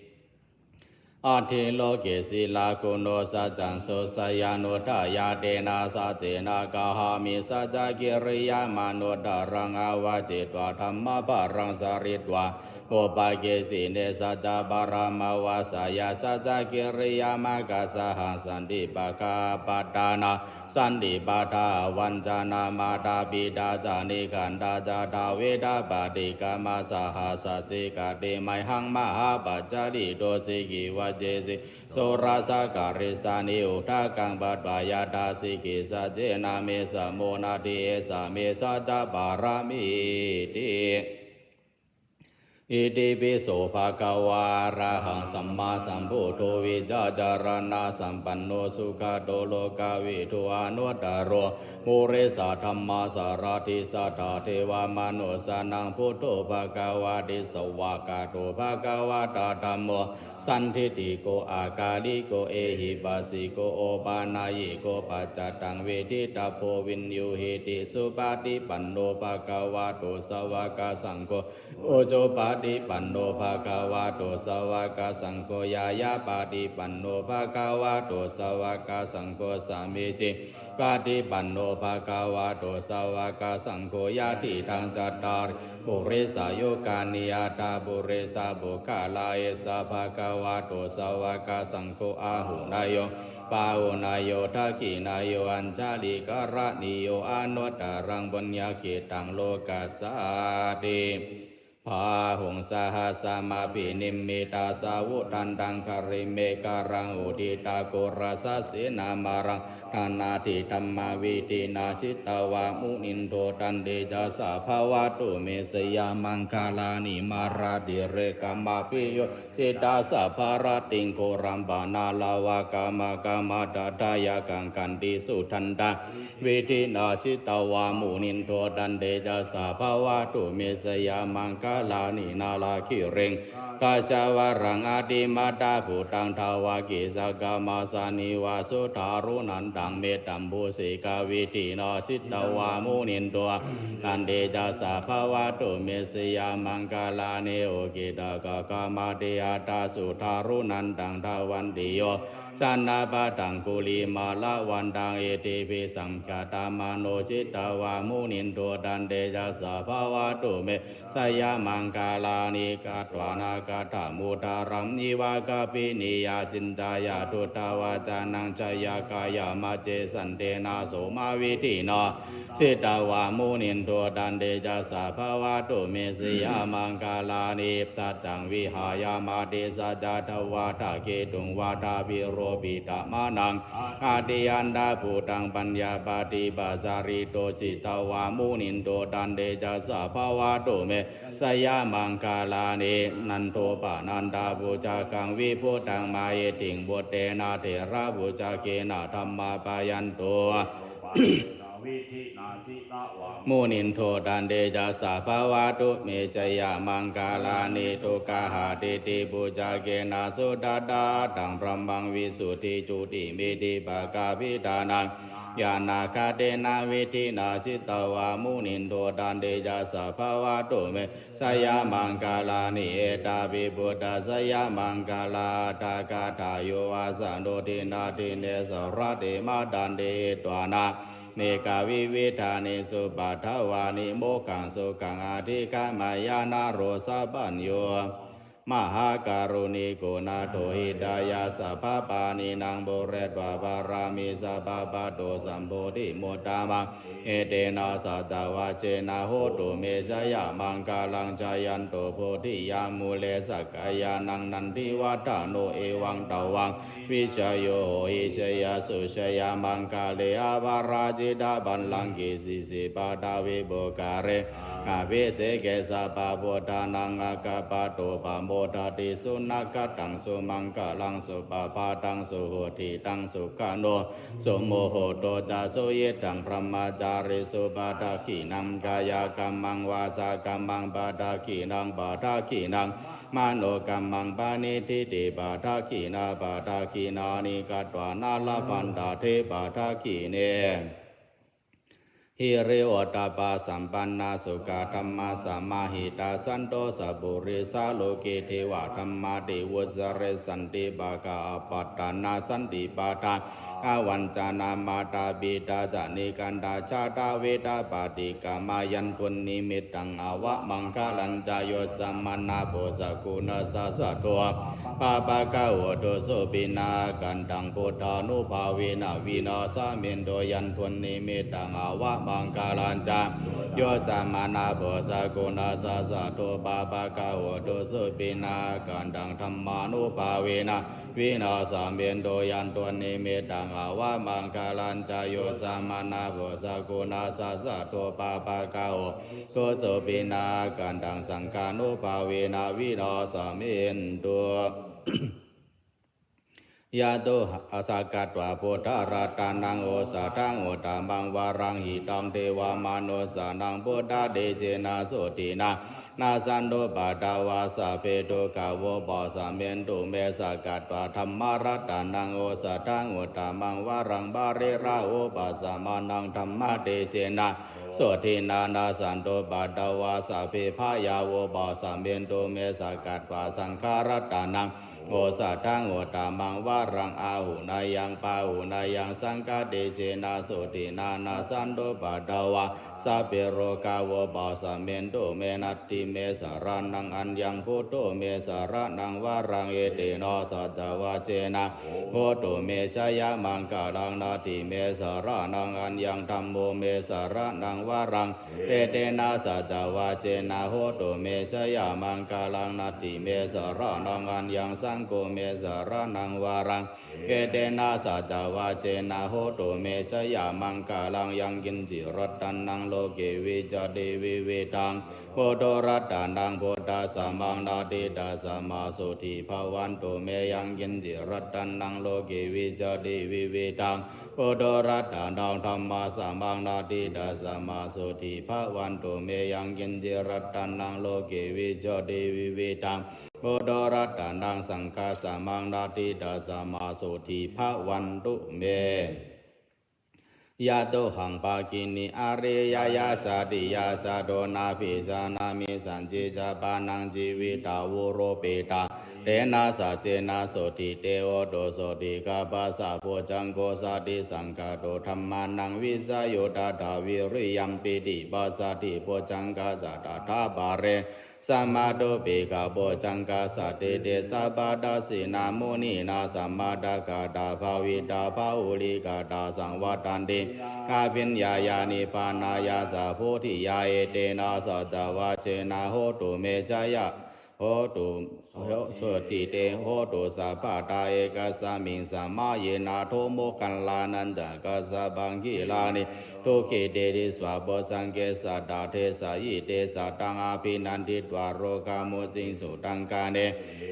Atthi loke sīlaguṇo, saccaṃ soceyyanuddayā, tena saccena kāhāmi saccakiriyamanuttaraṃ. Āvajjitvā dhammabalaṃ, saritvā uppake sīle, saccabalamavassāya, saccakiriyamākāsahaṃ. Santi pakkhā apattanā, santi padā avañcanā, mātā pitā ca nikkhantā, jātaveda paṭikkama, saha sacchikati mayhaṃ, mahāpajjalito sikhī vajjesi, soḷasa karīsāni udakaṃ patvā, yathā sikhī saccena me, samo natthi esa me saccaparamīti. Itipi so bhagavā arahaṃ sammāsambuddho, vijjācaraṇasampanno sugato lokavidū, anuttaro purisadammasārathi satthā devamanussānaṃ buddho bhagavāti. Svākkhāto bhagavatā dhammo, sandiṭṭhiko akāliko ehipassiko opanayiko paccattaṃ veditabbo viññūhīti. Supaṭipanno bhagavato sāvakasaṅgho, ujupaṭipanno bhagavato sāvakasaṅgho, ñāyapaṭipanno bhagavato sāvakasaṅgho, sāmīcipaṭipanno bhagavato sāvakasaṅgho, yadidaṃ cattāri purisayugāni aṭṭha purisapuggalā, esa bhagavato sāvakasaṅgho, āhuneyyo pāhuneyyo dakkhiṇeyyo añjalikaraṇīyo, anuttaraṃ puññakkhettaṃ lokassāti. Bāhuṃ sahassamabhinimmitasāvudhantaṃ, grīmekhalaṃ uditaghorasasenamāraṃ, dānādidhammavidhinā jitavā munindo, taṃ tejasā bhavatu me jayamaṅgalāni. Mārātirekamabhiyu jjhitasabbarattiṃ, ghorampanāḷavakamakkhamathaddhayakkhaṃ, khantīsudantavidhinā jitavā munindo, taṃ tejasā bhavatu me jayamaṅgalāni. Nāḷāgiriṃ gajavaraṃ atimattabhūtaṃ, dāvaggicakkamasanīva sudāruṇantaṃ, mettambusekavidhinā jitavā munindo, taṃ tejasā bhavatu me jayamaṅgalāni. Ukkhittakhaggamatihatthasudāruṇantaṃ, dhāvantiyojanapathaṅgulimālavantaṃ, iddhībhisaṅkhatamano jitavā munindo, taṃ tejasā bhavatu me jayamaṅgalāni. Katvāna kaṭṭhamudaraṃ iva gabbhinīyā, ciñcāya duṭṭhavacanaṃ janakāyamajjhe, santena somavidhinā jitavā munindo, taṃ tejasā bhavatu me jayamaṅgalāni. Saccaṃ vihāya matisaccakavādaketuṃ, vādābhiropitamanaṃ atiandhabhūtaṃ, paññāpadīpajalito jitavā munindo, taṃ tejasā bhavatu me jayamaṅgalāni. Nandopanandabhujagaṃ vibudhaṃ mahiddhiṃ, puttena therabhujagena damāpayanto munindo, taṃ tejasā bhavatu me jayamaṅgalāni. Duggāhadiṭṭhibhujagena sudaṭṭhahatthaṃ, brahmaṃ visuddhijutimiddhibakābhidhānaṃ, ñāṇāgadena vidhinā jitavā munindo, taṃ tejasā bhavatu me jayamaṅgalāni. Etāpi buddhajayamaṅgalaaṭṭhagāthā, yo vācano dinadine sarate matandī, hitvāna nekavividhāni cupaddavāni, mokkhaṃ sukhaṃ adhigameyya naro sapañño. Mahākāruṇiko nātho hitāya sabbapāṇinaṃ pūretvā pāramī sabbā patto sambodhimuttamaṃ. Etena saccavajjena hotu me jayamaṅgalaṃ. Jayanto bodhiyā mūle sakyānaṃ nandivaḍḍhano evaṃ tvaṃ vijayo hohi jayassu jayamaṅgale aparājitapallaṅke sīse paṭhavipokkhare abhiseke sabbabuddhānaṃ aggappatto pamodati. Sunakkhattaṃ sumaṅgalaṃ supabhātaṃ suhuṭṭhitaṃ sukhaṇo sumuhutto ca suyiṭṭhaṃ brahmacārisu padakkhiṇaṃ kāyakammaṃ vācākammaṃ padakkhiṇaṃ padakkhiṇaṃ manokammaṃ paṇidhī te padakkhiṇā padakkhiṇāni katvāna labhantatthe padakkhiṇe. Hiriottappasampannā sukkadhammasamāhitā santo sappurisā loke devadhammāti vuccare santi pakā apattanā santi pādā avañcanā mātā pitā ca nikkhantā jātaveda paṭikkama. Yandunnimittaṃ avamaṅgalañca yo samaṇapo sakuṇassa saddo pāpaggaho dussupinaṃ akantaṃ buddhānubhāvena vināsamentu. Yandunnimittaṃ avamaṅgalañca yo samaṇapo sakuṇassa saddo pāpaggaho dussupinaṃ akantaṃ dhammānubhāvena vināsamentu. Yandunnimittaṃ avamaṅgalañca yo samaṇapo sakuṇassa saddo pāpaggaho dussupinaṃ akantaṃ saṅghānubhāvena vināsamentu. Yato sakkatvā buddharatanaṃ osathaṃ uttamaṃ varaṃ hitaṃ devamanussānaṃ buddhatejena sotthinā nassantupaddavā sabbe dukkhā vūpasamentu me. Sakkatvā dhammaratanaṃ osathaṃ uttamaṃ varaṃ pariḷāhūpasamanaṃ dhammatejena sotthinā nassantupaddavā sabbe bhayā vūpasamentu me. Sakkatvā saṅgharatanaṃ osathaṃ uttamaṃ varaṃ āhuneyyaṃ pāhuneyyaṃ saṅghatejena sotthinā nassantupaddavā sabbe rogā vūpasamentu me. Natthi me saraṇaṃ aññaṃ buddho me saraṇaṃ varaṃ etena saccavajjena hotu me jayamaṅgalaṃ. Natthi me saraṇaṃ aññaṃ dhammo me saraṇaṃ varaṃ etena saccavajjena hotu me jayamaṅgalaṃ. Natthi me saraṇaṃ aññaṃ saṅgho me saraṇaṃ varaṃ etena saccavajjena hotu me jayamaṅgalaṃ. Yaṅkiñci ratanaṃ loke vijjati vividhaṃ puthu ratanaṃ buddhasamaṃ natthi tasmā sotthī bhavantu me. Yaṅkiñci ratanaṃ loke vijjati vividhaṃ puthu ratanaṃ dhammasamaṃ natthi tasmā sotthī bhavantu me. Yaṅkiñci ratanaṃ loke vijjati vividhaṃ puthu ratanaṃ saṅghasamaṃ natthi tasmā sotthī bhavantu me. Yatohaṃ bhagini ariyāya jātiyā jāto nābhijānāmi sañcicca pāṇaṃ jīvitavūropetāya tena saccena sotthi te hotu. Sotthi gabbhassa bojjhaṅgo satisaṅkhāto dhammānaṃ vicayo tathā viriyaṃ pīti passaddhi bojjhaṅgā ca tathāpare samādhupekkhabojjhaṅgā sati te sabbadassinā muninā sammadakkhātā bhāvitā bahulīkatā saṃvattanti abhiññāya nibbānāya ca bodhiyā. Etena saccavajjena hotu me jaya hotu sotthi te hotu sabbadā. Ekasmiṃ samaye nātho moggallānañca kassapaṃ gilāne dukkhite disvā bojjhaṅge satta desayi. Te ca taṃ abhinanditvā rogā mucciṃsu taṅkhaṇe.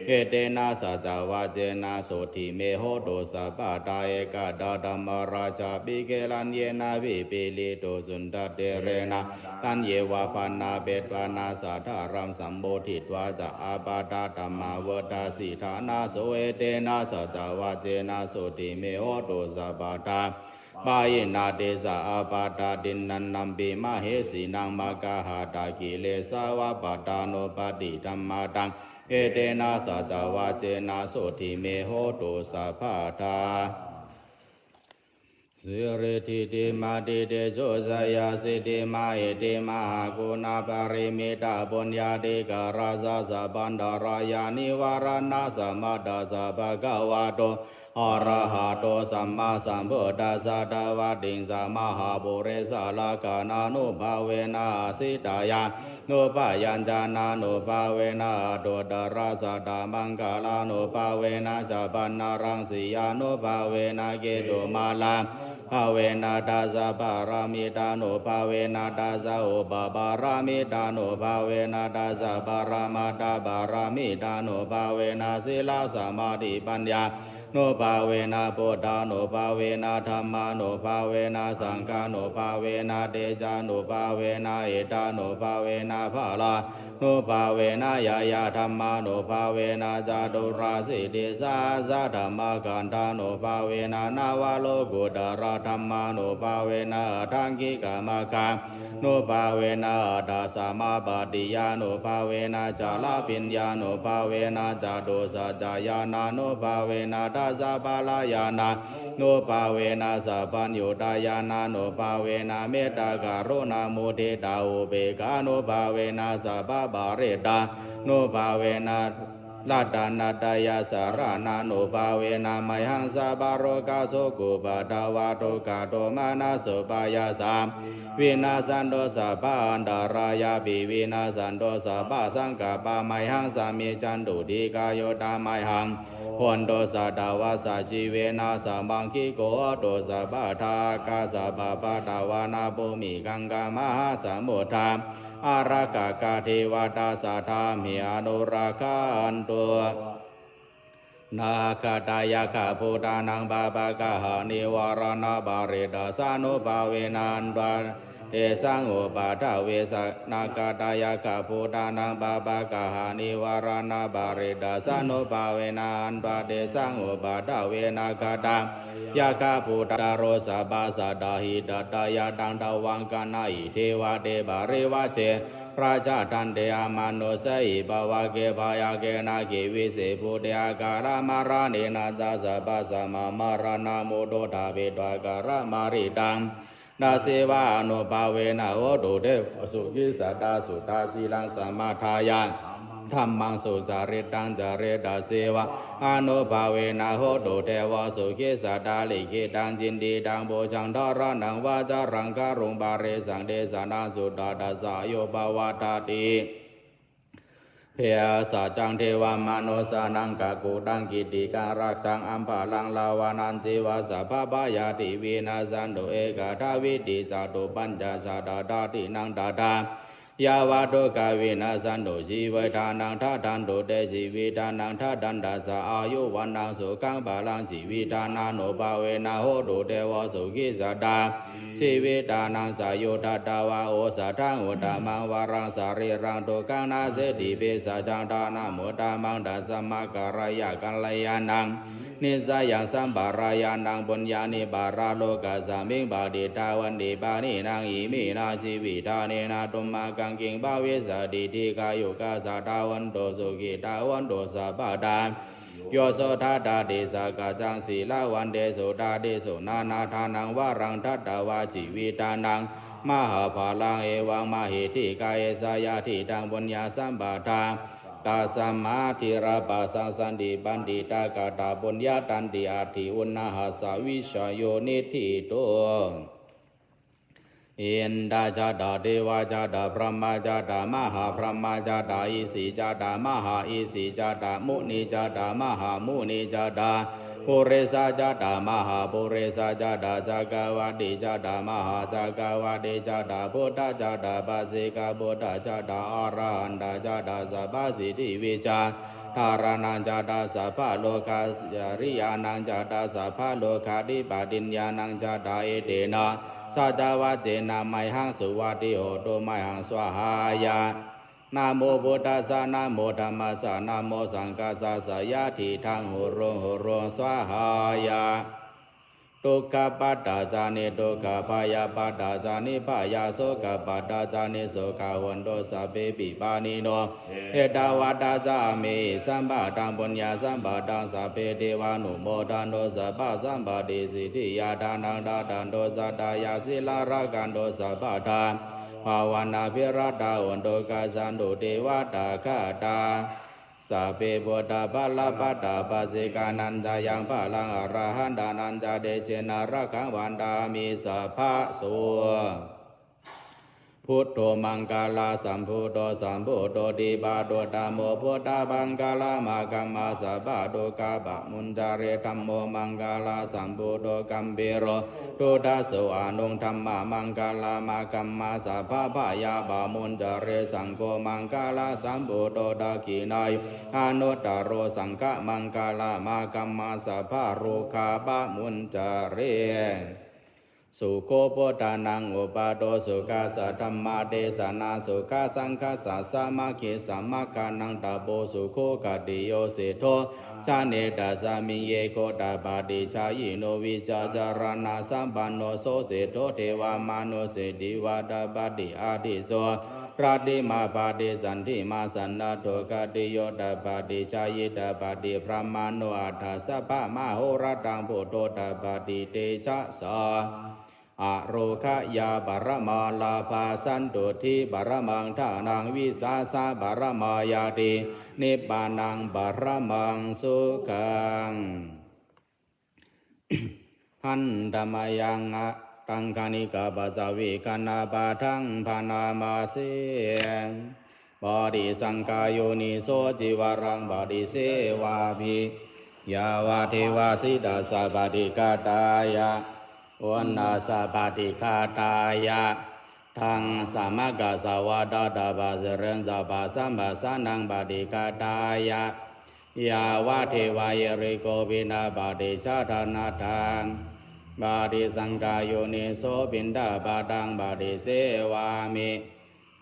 Etena saccavajjena sotthi me hotu sabbadā. Ekadā dhammarājāpi gelaññenābhipīḷito cundattherena taññeva bhaṇāpetvāna sādaraṃ sammoditvā ca ābādhā tamhā vuṭṭhāsi ṭhānaso. Etena saccavajjena sotthi me hotu sabbadā. Pahīnā te ca ābādhā tiṇṇannampi mahesinaṃ maggāhatakilesāva pattānuppattidhammataṃ. Etena saccavajjena sotthi me hotu sabbadā. Siridhitimatitejojayasiddhimahiddhimahāguṇāparimitapuññādhikārassa sabbantarāyanivāraṇasamatthassa bhagavato arahato sammāsambuddhassa dvattiṃsamahāpurisalakkhaṇānubhāvena asitāya nubyañjanānubhāvena aṭṭhuttarasatamaṅgalānubhāvena chabbaṇṇaraṃsiyānubhāvena ketumālābhāvena dasapāramitānubhāvena dasaupapāramitānubhāvena dasaparamatthapāramitānubhāvena sīlasamādhipaññā nubhāvena buddhānubhāvena dhammānubhāvena saṅghānubhāvena tejānubhāvena iddhānubhāvena balānubhāvena ñāyadhammānubhāvena caturāsītisahassadhammakkhandhānubhāvena navalokuttaradhammānubhāvena aṭṭhaṅgikamaggā nubhāvena aṭṭhasamāpattiyānubhāvena chaḷabhiññānubhāvena catusaccañāṇānubhāvena dasabalañāṇānubhāvena sabbaññutañāṇānubhāvena mettākaruṇāmuditāupekkhānubhāvena sabbaparittānubhāvena ratanattayasaraṇānubhāvena mayhaṃ sabbarogasokupaddavadukkhadomanassupāyāsā vinassantu sabbaantarāyāpi vinassantu sabbasaṅkappā mayhaṃ samijjhantu dīghāyutā mayhaṃ hontu satavassajīvena samaṅgiko hotu sabbadā. Akāsapabbatavanabhūmigaṅgāmahāsamuddā ārakkhakā devatā sadā me anurakkhantu. Nakkhattayakkhabhūtānaṃ pāpaggahanivāraṇaparittānubhāvena hantvā tesaṃ upaddave. Nakkhattayakkhabhūtānaṃ pāpaggahanivāraṇaparittānubhāvena hantvā tesaṃ upaddave. Nakkhattayakkhabhūtānaṃ uddaro sabbasattāhitatthāya taṃ tvaṃ gaṇhāhi devate parivajje rājadaṇḍe amanussāhi pāvake byagghe nāge vise bhūte akālamaraṇena ca sabbasmā maraṇā mutto ṭhapetvā kālamāritaṃ. Tasseva ānubhāvena hotu devo sukhī sadā. Suddhasīlaṃ samādāya dhammaṃ sucaritaṃ careti tasseva ānubhāvena hotu devo sukhī sadā. Likkhitaṃ cintitaṃ pūjaṃ dhāraṇaṃ vācāraṃ garuṃ parisaṃ desanaṃ suddhā tassa āyu pavaḍḍhatīti. Bhesajjaṃ devamanussānaṃ kakuttaṃ kittikaṃ rakkhaṃ ambharaṃ rāvaṇañceva sabbabhayāti vinassantu ekadā vītisattu pañcasatādīnaṃ tadā yāva dukkhā vinassantu jīvittānaṃ dadantu te jīvittānaṃ dadantassa āyu vaṇṇaṃ sukhaṃ balaṃ jīvittānānubhāvena hotu devo sukhī sadā. Jīvittānañcāyu datvā osathaṃ uttamaṃ varaṃ sarīraṃ dukkhaṃ naseti. Bhesajjaṃ dānamuttamaṃ tasmā karaṇīyaṃ kalyāṇaṃ nisayaṃ sampādāya taṃ puññāni paralokasmiṃ patiṭṭhāvanti pāṇinā iminā jīvittānena tumhākaṃ kiṃ bhavissati. Dīghāyukā sadā hontu sukhitā hontu sabbadā. Yo sodhattati sakkaccaṃ sīlavantesu tattesu nānādānaṃ varaṃ datvā jīvittānaṃ mahapphalaṃ evaṃ mahīdhikā esa yadidaṃ puññasampadā. Tasmā dhīrā pasāsati paṇḍitā katā puññā tanti atthi uṇhassa vijayo niṭṭhito. Indā jātā devā jātā brahmā jātā mahābrahmā jātā isi jātā mahāisi jātā munī jātā mahāmunī jātā purisā jātā mahāpurisā jātā cakkavatī jātā mahācakkavatī jātā buddhā jātā paccekabuddhā jātā arahantā jātā sabbasiddhivijjādharaṇā jātā sabbalokacariyaṇā jātā sabbalokadhipatiñāṇā jātā etena saccavajjena mayhaṃ suvatthi hotu mayhaṃ svāhāya. Namo buddhassa namo dhammassa namo saṅghassassa yadidaṃ hurruṃ hurruṃ svāhāya. dukkhappattā ca niddukkhā, bhayappattā ca nibbhayā, sokappattā ca nissokā hontu sabbepi pāṇino. Ettāvatā ca amhehi sambhataṃ puññasampadaṃ, sabbe devānumodantu sabbasampattisiddhiyā. Dānaṃ dadantu saddhāya, sīlaṃ rakkhantu sabbadā, bhāvanābhiratā hontu, gacchantu devatāgatā. Sabbe buddhā balappattā, paccekānañca yaṃ balaṃ, arahantānañca tejena, rakkhaṃ bandhāmi sabbaso. Buddho maṅgalasambhūto, sambuddho dvipado dhammo, buddhamaṅgalamāgamma, sabbadukkhāpamuñcare. Dhammo maṅgalasambhūto, gambhīro buddhaso, anuṃ dhammamaṅgalamāgamma, sabbabhayāpamuñcare. Saṅgho maṅgalasambhūto, dakkhiṇeyyo anuttaro, saṅghamaṅgalamāgamma, sabbarogapamuñcare. Sukho buddhānaṃ uppādo, sukhā saddhammadesanā, sukhā saṅghassa sāmaggī, samaggānaṃ tapo sukho. Khattiyo seṭṭho jāne, tasmiṃ ye gottapaṭicāyino, vijjācaraṇasampanno, so seṭṭho devamanusse divaṭṭhapati. Ādicco rattimābhāti, candimā sannaddho, khattiyo tapati, jhāyī tapati, brāhmaṇo atha sabbamahorattaṃ, buddho tapati tejasā. Ārogyaparamā lābhā, santuṭṭhiparamaṃ dhanaṃ, vissāsaparamā ñātī, nibbānaṃ paramaṃ sukhaṃ. Handa mayaṃ ātaṅ, kaṇikapaccavekkhaṇapāṭhaṃ bhaṇāma se. Paṭisaṅkhā yoniso, cīvaraṃ paṭisevāmi, yāvadeva sītassa paṭighātāya, uṇhassa paṭighātāya, ḍaṃsamakasavātātapasiriṃsapasamphassānaṃ paṭighātāya, yāvadeva hirikopinapaṭicchādanatthaṃ. Paṭisaṅkhā yoniso, piṇḍapātaṃ paṭisevāmi,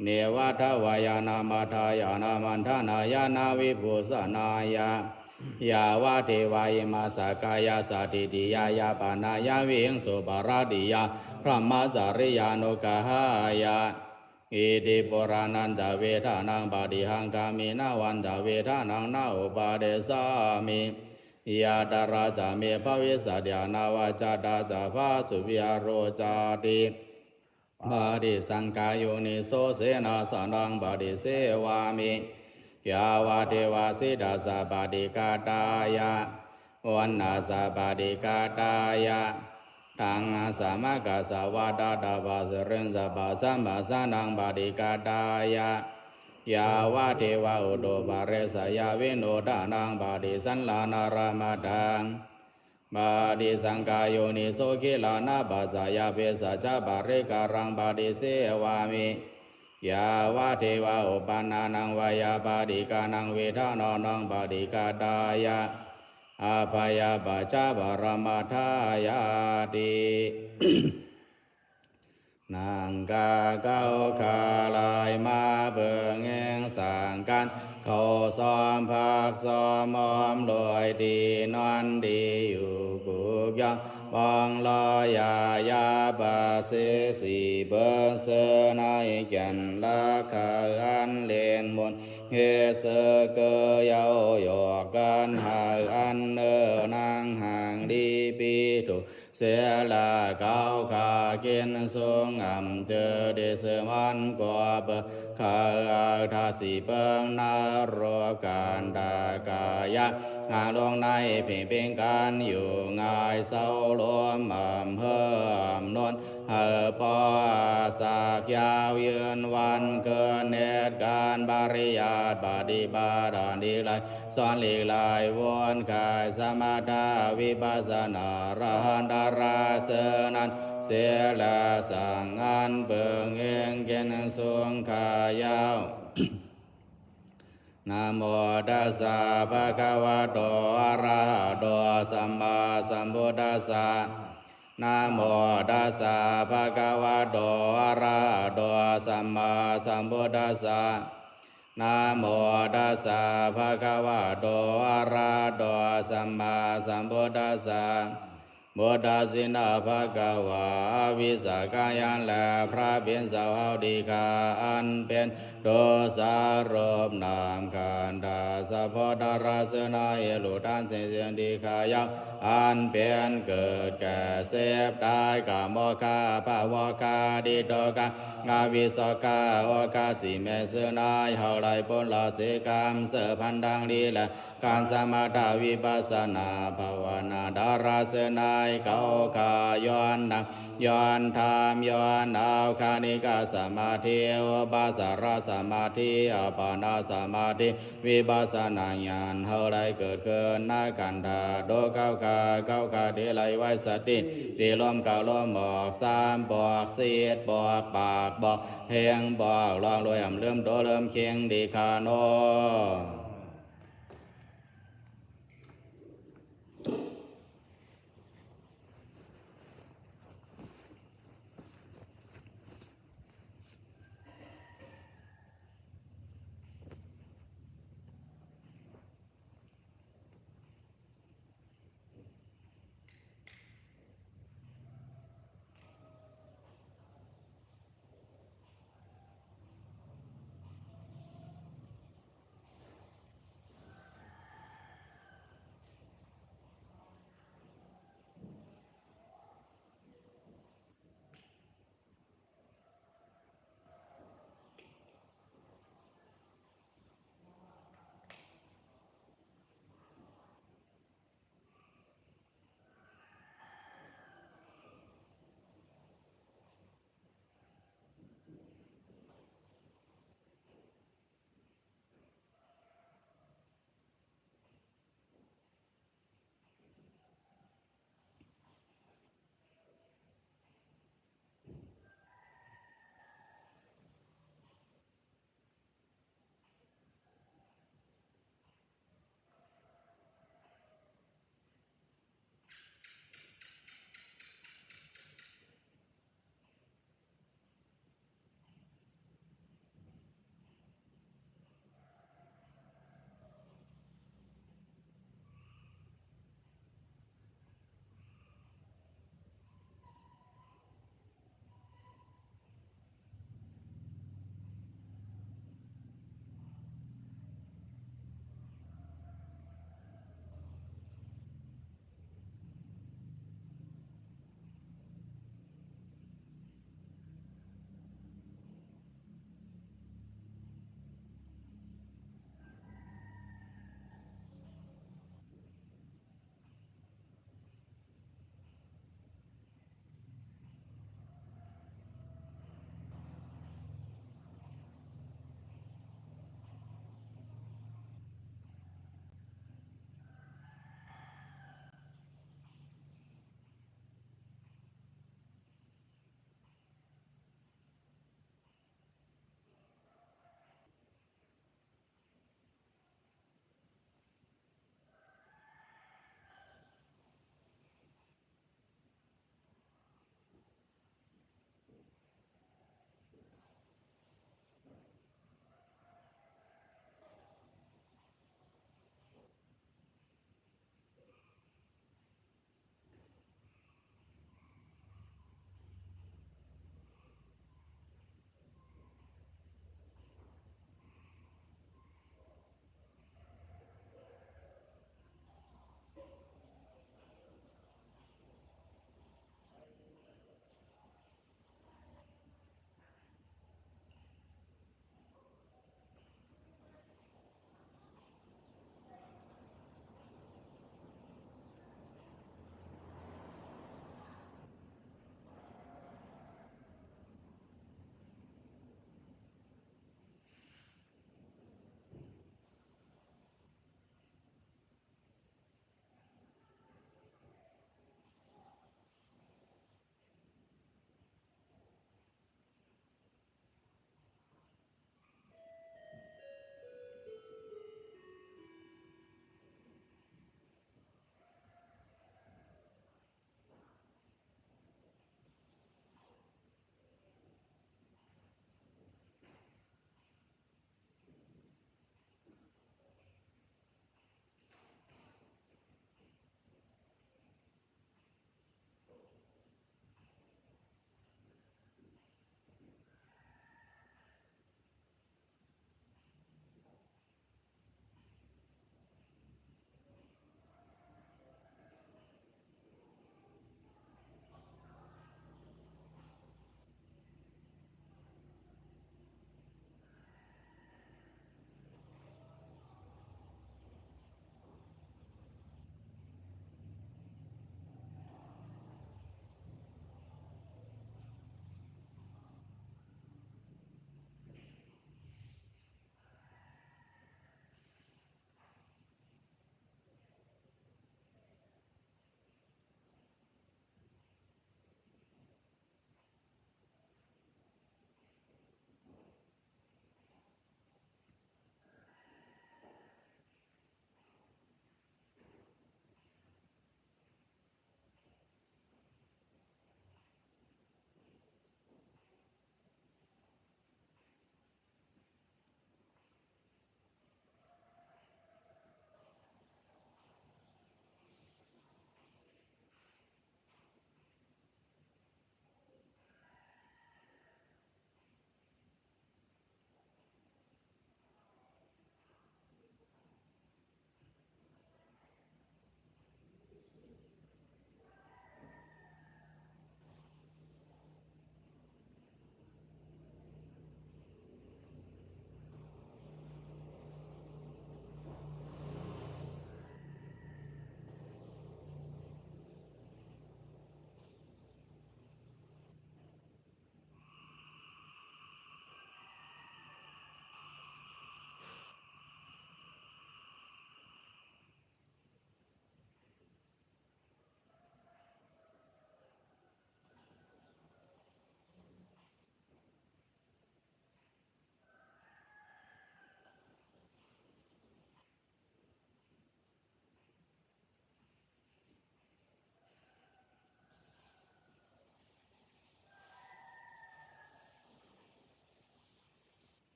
neva davāya na madāya na maṇḍanāya na vibhūsanāya, yāvadeva imassa kāyassa ṭhitiyā yāpanāya vihiṃsuparatiyā brahmacariyānuggahāya. Iti purāṇañca vedanaṃ paṭihaṅkhāmi, navañca vedanaṃ na uppādessāmi, yātrā ca me bhavissati anavajjatā ca phāsuvihāro cāti. Paṭisaṅkhā yoniso, senāsanaṃ paṭisevāmi, yāvadeva sītassa paṭighātāya, uṇhassa paṭighātāya, ḍaṃsamakasavātātapasiriṃsapasamphassānaṃ paṭighātāya, yāvadeva utuparissayavinodanatthaṃ paṭisallānārāmatthaṃ. Paṭisaṅkhā yoniso, gilānapaccayabhesajjaparikkhāraṃ paṭisevāmi, yāvadeva uppannānaṃ veyyābādhikānaṃ vedanānaṃ paṭighātāya, abyāpajjhaparamatāyāti. หนังกาเก๊ากาลายม้าเบิ่งแฮงสางกัน เขาซ้อมพักซ้อมอ้อมโดยที่นอนดีอยู่ ผูกยองปองลอยา ยาบาเสสีเบิ่งเสือในแก่น ลักขะอันเล่นมนต์ เฮเสอเกยเยาหยอกกัน หากอันเนอนางห่างดีปีถูก เสียละเก๊าขากินสูงอ่ำเจอดีสวรรค์กว่าเบอร์ ข้าอาทาสีเปิงนรกกัน ตากายะ หากลงในเพ่งเพ่งกันอยู่ง่ายเศร้าลมอ่ำเพิ่มนน ให้พอสักยาวยืนวันเกินเหตุการณ์ปริยัติปฏิบัติอันดีไล สอนหลีกไล่วนกายสมถะวิปัสสนา อรหันตราเสนั้น เสียและสั่งอันเปิงเองเกณฑ์สูงขายาว Namo tassa bhagavato arahato sammāsambuddhassa. Namo tassa bhagavato arahato sammāsambuddhassa. Namo tassa bhagavato arahato sammāsambuddhassa. Buddhasena bhagavā, วิสาขะญาณ และพระเบญจวัตติกา อันเป็น โสตรูปนามขันธะ สัพพะทาระเสนา เหตุทั้งสิ้น สี่ ที่ข้ายัง อันเป็นเกิดแก่เจ็บตาย กามราคะ ภวราคะ ทิฏฐิราคะ อวิชชา ราคะ สี่ เมตตา เสนา ให้ได้พ้นละเสีย กรรมเสีย พันทั้งหลาย และ การสมถะวิปัสสนาภาวนา ทาระเสนา เขาข้าย้อนธรรม ย้อนธรรม ย้อนเอาคณิกะสมาธิ อุปจารสมาธิ อัปปนาสมาธิ วิปัสสนาญาณ ให้ได้เกิดขึ้น ณ ขันธะ ทุกเขาข้า เขาข้า ที่ได้ไว้สติ ที่ลมเข้าลมออก สามบอก สิทธิ์บอก ปากบอก เพ่งบอก ลองโดยอ่ำลืมโตลืมเข่ง ดีข้าน้อ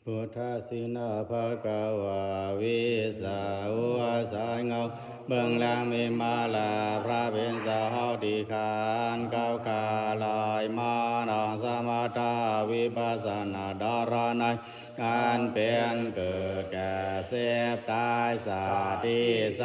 Buddhasīna bhagavā vīsā, หัวสายเงา เบื้องหลังมีมาลา พระเบญจหฤทัย อันเก้าขาลอยมา นางสมถะวิปัสสนาดารณัย อันเป็นเกิดแก่เจ็บตาย ชาติช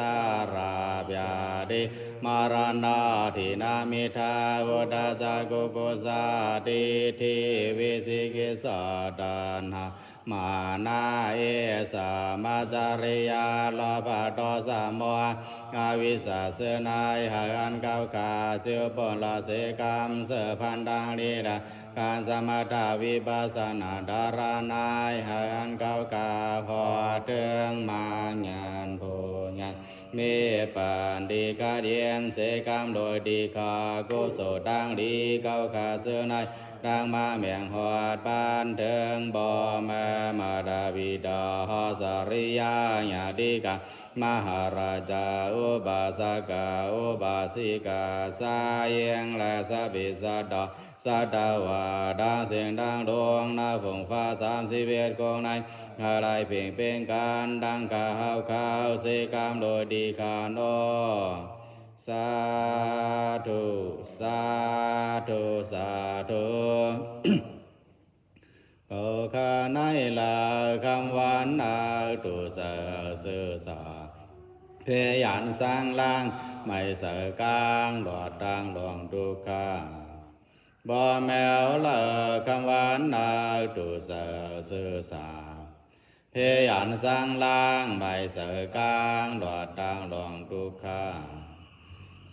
ราพยาธิมรณะ ทินนา มิจฉา อุทธัจจะ กุกุจจะ ทิฏฐิ วิจิกิจฉา ตัณหา มานะ อิจฉา มาจฉริยะ โลภะ โทสะ โมหะ อวิชชา ชื่อในายหักอันเก้าขา เสียผลละเสกกรรม เสพพันธ์ดังนี้แล การสมถะวิปัสสนาดารณัยหักอันเก้าขา พอเถิงมรรคญาณผู้ยัง มีปัญญิกะเย็นเสกกรรมโดยดีข้า กุศลดังดีเก้าขา ชื่อในายดังมาแม่งหอด บันเทิงบ่แม่มาดาบิดา หอสริยาญาติกา มหาราชา อุบาสกา อุบาสิกา ชายหญิงและสปิสตา สัตวาดังสิ่งดังดวง ณ ฝูงฟ้า สามสิบเอ็ด กองใน อะไรเพ่งเป็นการดังกล่าวเขา เสกกรรมโดยดีข้า นอ สาธุ สาธุ สาธุ โอคาไนลาคำหวานนัก ดูเสิร์ชศึกษา พยานสร้างล่าง ไม่เสิร์ชกลาง รอดทางล่วงทุกข์ข้า บ่แมวเลิกคำหวานนัก ดูเสิร์ชศึกษา พยานสร้างล่าง ไม่เสิร์ชกลาง รอดทางล่วงทุกข์ข้า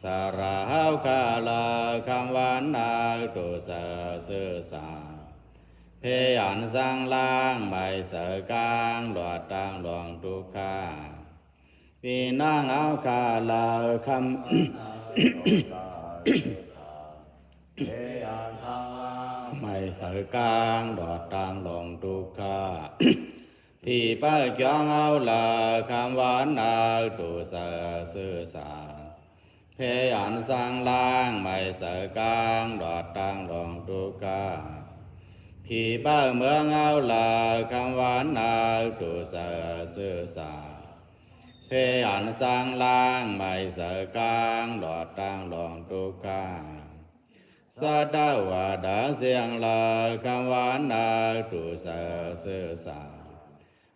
สาราหาวคาเลิกคำหวานนัก ดูเสิร์ชศึกษา พยานสร้างล่าง ไม่เสิร์ชกลาง รอดทางล่วงทุกข์ข้า วินางหาวคาเลิกคำ ไม่เสิร์ชกลาง รอดทางล่วงทุกข์ข้า ผีป้าจองหาวเลิกคำหวานนัก ดูเสิร์ชศึกษา พยานสร้างล่าง ไม่เสิร์ชกลาง รอดทางล่วงทุกข์ข้า ผีป้าเมืองหาวเลิกคำหวานนัก ดูเสิร์ชศึกษา พยานสร้างล่าง ไม่เสิร์ชกลาง รอดทางล่วงทุกข์ข้า สัตวาดังเสียงเลิกคำหวานนัก ดูเสิร์ชศึกษา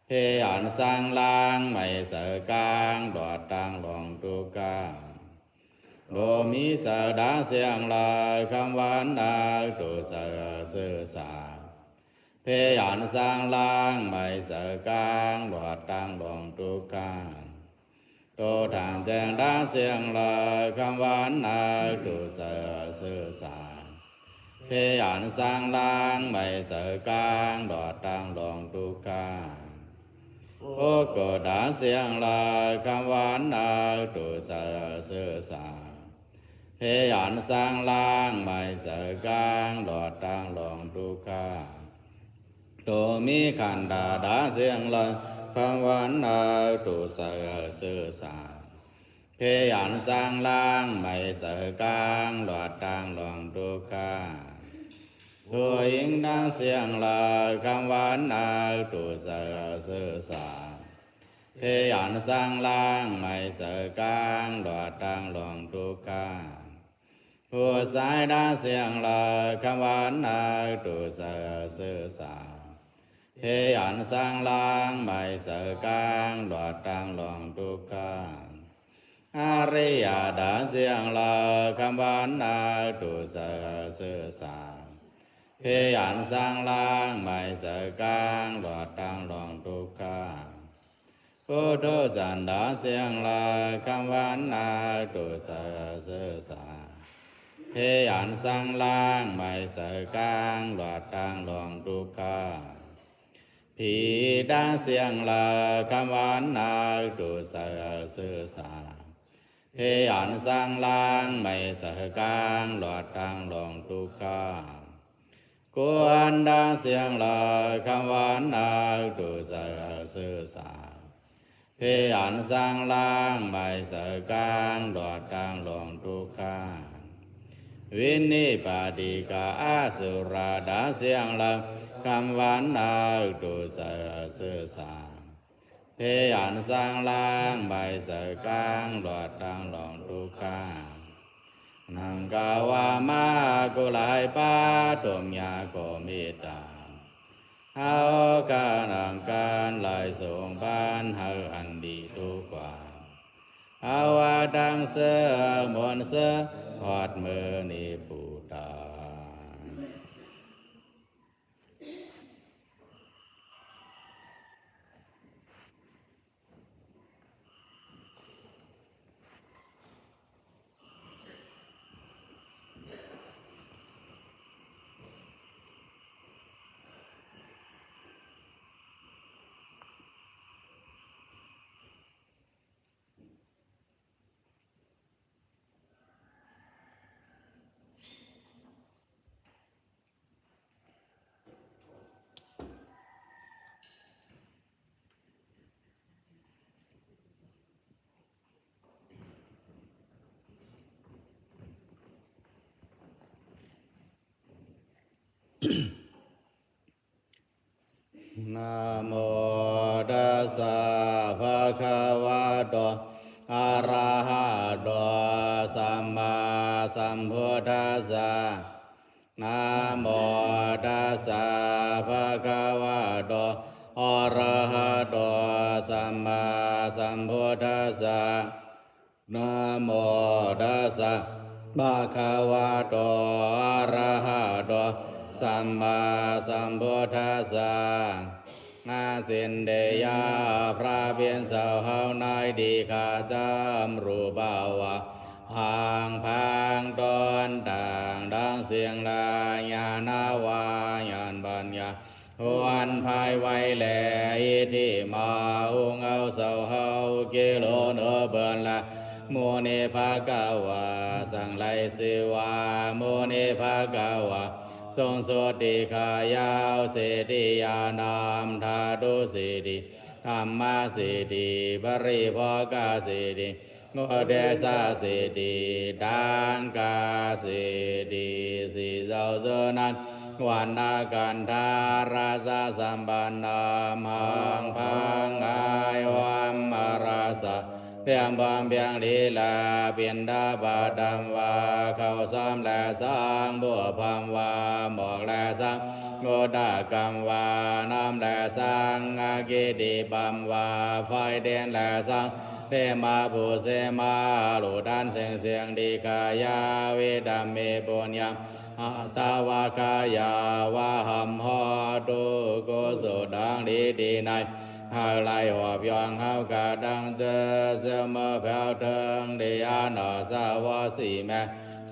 พยานสร้างล่าง ไม่เสิร์ชกลาง รอดทางล่วงทุกข์ข้า โลมีเสิร์ชดังเสียงเลิกคำหวานนัก ดูเสิร์ชศึกษา พยานสร้างล่าง ไม่เสิร์ชกลาง รอดทางล่วงทุกข์ข้า โตทางแจ้งดังเสียงเลิกคำหวานนัก ดูเสิร์ชศึกษา พยานสร้างล่าง ไม่เสิร์ชกลาง รอดทางล่วงทุกข์ข้า โอโกดังเสียงเลิกคำหวานนัก ดูเสิร์ชศึกษา พยานสร้างล่าง ไม่เสิร์ชกลาง รอดทางล่วงทุกข์ข้า โตมีขันธาดังเสียงเลิกคำหวานนัก ดูเสิร์ชศึกษา พยานสร้างล่าง ไม่เสิร์ชกลาง รอดทางล่วงทุกข์ข้า โตหญิงดังเสียงเลิกคำหวานนัก ดูเสิร์ชศึกษา พยานสร้างล่าง ไม่เสิร์ชกลาง รอดทางล่วงทุกข์ข้า ผู้ชายดังเสียงเลิกคำหวานนัก ดูเสิร์ชศึกษา พยานสร้างล่าง ไม่เสิร์ชกลาง รอดทางล่วงทุกข์ข้า อริยะดังเสียงเลิกคำหวานนัก ดูเสิร์ชศึกษา พยานสร้างล่าง ไม่เสิร์ชกลาง รอดทางล่วงทุกข์ข้า ปุถุชนดังเสียงเลิกคำหวานนัก ดูเสิร์ชศึกษา พยานสร้างล่าง ไม่เสิร์ชกลาง รอดทางล่วงทุกข์ข้า ผีดังเสียงเลิกคำหวานนัก ดูเสิร์ชศึกษา พยานสร้างล่าง ไม่เสิร์ชกลาง รอดทางล่วงทุกข์ข้า คนดังเสียงเลิกคำหวานนัก ดูเสิร์ชศึกษา พยานสร้างล่าง ไม่เสิร์ชกลาง รอดทางล่วงทุกข์ข้า วินิปาติกาอสุรดังเสียงเลิก คำหวานนัก ดูดใส่ซื่อสา เพยานสร้างล้าง ใบใส่ก้าง หลอดดังหลองทุกข้า นังกาวามา กุหลายป้า ดมยาโกเมตตา เอากานังการไหลส่งบ้าน ให้อันดีทุกกว่า เอาว่าดังเสื้อมนต์เสื้อ หอดมือนี้ปูตา Namo tassa bhagavato arahato sammāsambuddhassa. Namo tassa bhagavato arahato sammāsambuddhassa. Namo tassa bhagavato arahato sammāsambuddhassa. นะ สินเดีย พระผู้เป็นเจ้า เฮาในดีข้าจำรูปภาวะ หางพางตนต่างดังเสียงและญาณวาญาณปัญญา หวนภายไวแล อิทธิมา องค์เอาเจ้าเฮา กิโลเหนือเบินละ มุนิภะคะวา สั่งไล่ชื่อว่า มุนิภะคะวา ทรงสุดที่ข้ายาว สิทธิญาณธาตุสิทธิ ธรรมสิทธิ ปริโภคสิทธิ อุเทจสิทธิ ทังคสิทธิ สี่เจ้าเจ้านั้น วันนะกันทาราชสัมปันนามหังพังอายวัมมาราชา เพียงพร้อมเพียงดีและปิณฑบาตทำว่า ข้าวซ้อมและสัง บัวพรมว่า หมอกและสัง โอตกรรมว่า น้ำและสัง อกิติพรมว่า ไฟเด่นและสัง เทมาภูเสมา ลูกดันเสียงเสียงดีกายา วิตามิปุญญา อาสาวกายาวะหัมโหตุ กุศลดังดีดีใน หากไล่หอบยองเฮากะดังเจอ เสมอแผ่วเถิงดีอานาสาวะสีแม่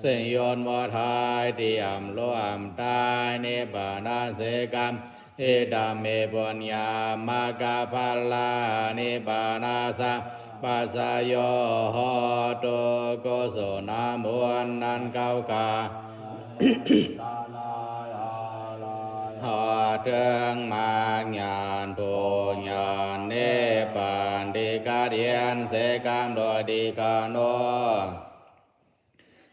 สิ่งยนต์วัวทายเตรียมร่วมตาย นิพพานาเสกรรม อิตามิปุญญา มะกะพะลา นิพพานาสะ ปัสสะโยโหตุ กุศลน้ำมนต์นั้นเข้าข้า หอดเถิงมรรคญาณ ผลญาณ นิพพาน ที่กะเดียนเสกรรมโดยดีกาโน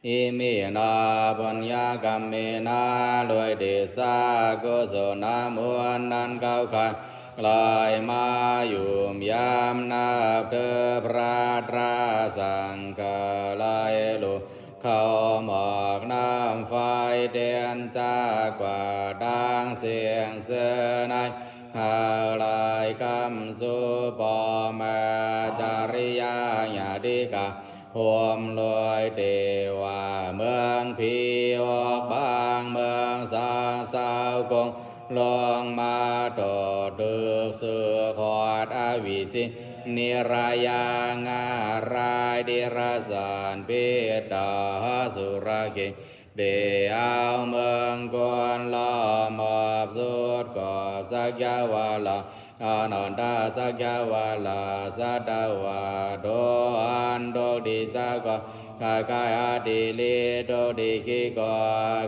อิมินา ปุญญกรรมเมนะ ด้วยเดชะกุศลน้ำมนต์นั้นเข้าข้า ลายมาหยุมยามนับถือพระตราสังฆาลายลูก เข้าหมอกน้ำไฟเตียนจากกว่าดังเสียงเสือใน หากลายคำสู่พ่อแม่จริยาญาติกา โหมลอยเตวาเมืองผีออกบางเมืองสางสาวกง ลงมาต่อตึกสือขอดอวิสิ นิรยางารายดิรสารพิตาหาสุรกิ เดเอาเมืองกวนล้อมอบสุดกอบสักยาวาลา อนันตสักยาวาลาสัตวาโดอันโดกดีจักกอกายอาติลีโดดีขีกอ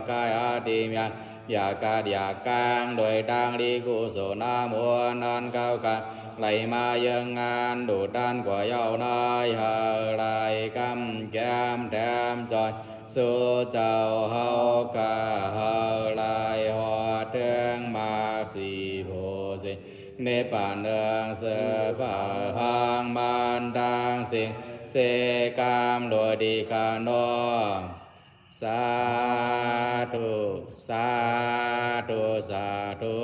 กายอาติมยา อยากกาดอยากกางโดยดังดีกุศลน้ำมนต์อันเข้ากันไหลมาเยืองงานดุจดันกว่าเย้านายหากไหลกำแก้มแถมจอย สู่เจ้าเฮากะหากไหลหอดเถิงมาก Nibbānaṃ sambhāvaṃ mantaṃ siṃsekam lutikkhano. Sādhu, sādhu, sādhu.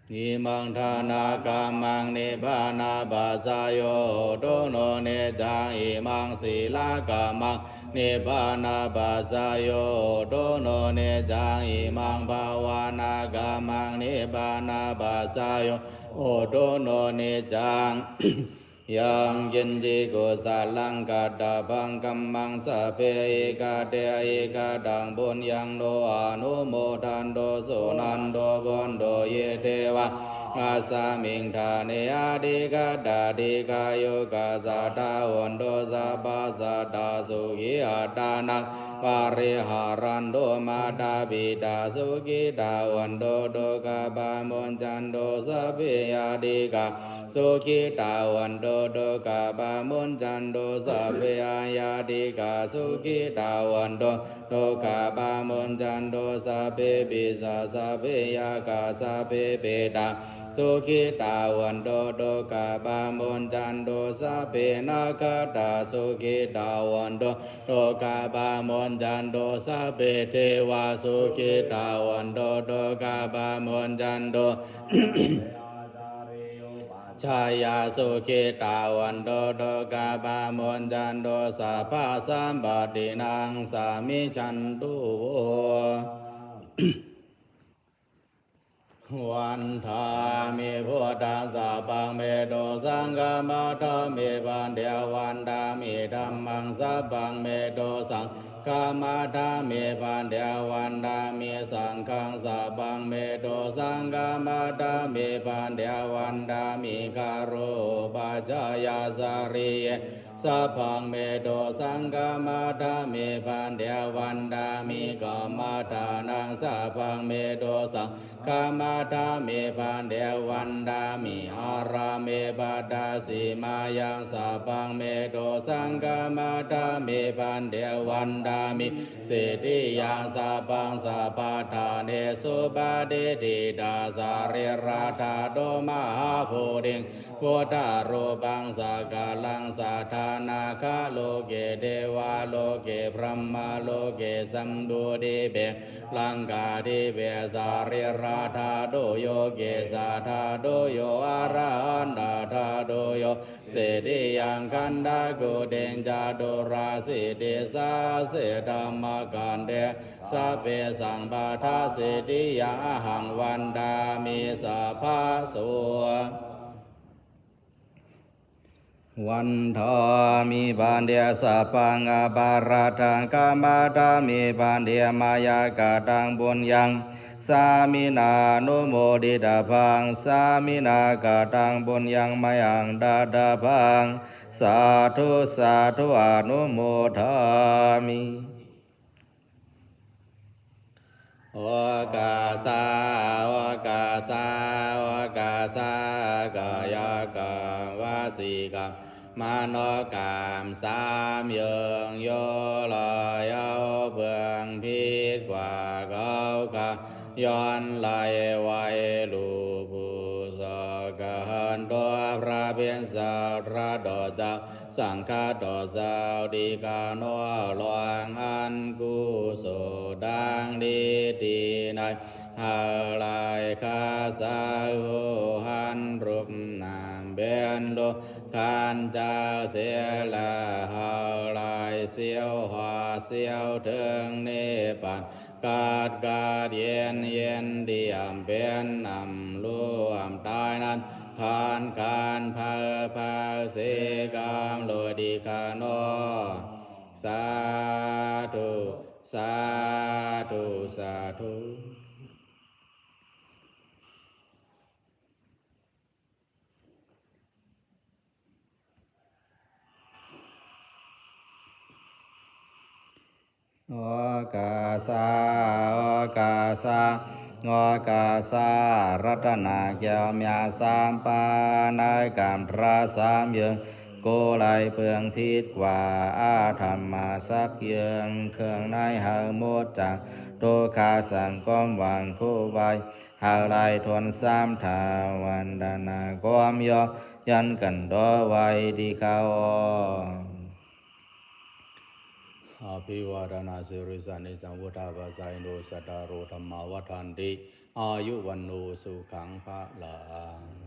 Imaṃ dānakammaṃ nibbānapaccayo hotu no niccaṃ. Imaṃ sīlakammaṃ nibbānapaccayo hotu no niccaṃ. Imaṃ bhāvanākammaṃ nibbānapaccayo hotu no niccaṃ. Yaṃ kiñci kusalaṃ kattabbaṃ kammaṃ sabbe ekaddehi kataṃ puññaṃ no anumodantu suṇantu bhonto ye devā asmiṃ ṭhāne adhigatā dīghāyukā sadā hontu sabbā sadā sukhī attānaṃ pariharantu mātāpitā sukhitā hontu dukkhā pamuñcantu sabbe ñātikā sukhitā hontu dukkhā pamuñcantu sabbe aññātikā sukhitā hontu dukkhā pamuñcantu sabbe pisā sabbe yakkhā sabbe petā sukhitā hontu dukkhā pamuñcantu sabbe nakkhattā sukhitā hontu dukkhā pamuñcantu sabbe devā sukhitā hontu dukkhā pamuñcantu jjhāyā sukhitā hontu dukkhā pamuñcantu sabbasampattināṃ samijjhantu vo. Vandāmi buddhaṃ sabbaṃ me dosaṃ khamatha me bhante vandāmi dhammaṃ sabbaṃ me dosaṃ khamatha me bhante vandāmi saṅghaṃ sabbaṃ me dosaṃ khamatha me bhante vandāmi garopajjhāyācariye sabbaṃ me dosaṃ khamatha me bhante vandāmi kammaṭṭhānaṃ sabbaṃ me dosaṃ khamatha me bhante vandāmi ārāme paṭṭhāsi māyaṃ sabbaṃ me dosaṃ khamatha me bhante vandāmi siddhiyaṃ sabbaṃ sabbaṭṭhānesu patiṭṭhitā sārīradhātu mahābodhiṃ buddharūpaṃ sakalaṃ sadā nāgaloke devaloke brahmaloke jambudīpe laṅkādīpe sārīradhātuyo kesādhātuyo arahatadhātuyo siddhiyaṃ gandhakuṭeñca turāsītisahassadhammakkhandhe sabbesaṃ paṭṭhāsiddhiyā ahaṃ vandāmi sabbaso. Vandāmi bhante sabbaṃ aparādhaṃ khamatha me bhante mayā kataṃ puññaṃ sāminā anumoditabbaṃ sāminā kataṃ puññaṃ mayhaṃ dātabbaṃ sādhu sādhu anumodāmi. Okāsa okāsa okāsa kāyakaṃ vacīkaṃ manokaṃ samyuṃ yo lāyau paṃ bhikkhvā kau kā ย้อน ไล่ ไหว้ หลวงปู่ สอกะหันโต พระเป็นเจ้า พระต่อเจ้า สังฆะต่อเจ้า ที่ข้าน้อยหลวงอันกุศลดังนี้ที่ไหน หากไล่ข้าสักผู้หันรูปนามเป็นรูปขันธ์จักเสียแล้ว หากไล่เสี้ยวหาเสี้ยวถึงนิพพาน ขาดขาดเย็นเย็นที่ย่ำเป็นย่ำรู้ย่ำตายนั้น ขานขานเผาเผาเสียกำโลดที่ข้าน้อย สาธุ สาธุ สาธุ โอกาสา โอกาสา โอกาสา รัตนแก้วมีสามประการ พระสามเยือง ကိုယ်လိုက်ပင်ဖြစ်ကွာ အထမ္မစက်ယံ เครื่องในให้หมดจาก ทุกข์กาสังคมหวังผู้ไว้ หากได้ทนสามทาวันดานาความย่อยันกันต่อไว้ที่เขา Abhivādanasīlissa niccaṃ vuḍḍhāpacāyino cattāro dhammā vaḍḍhanti āyu vaṇṇo sukhaṃ balaṃ.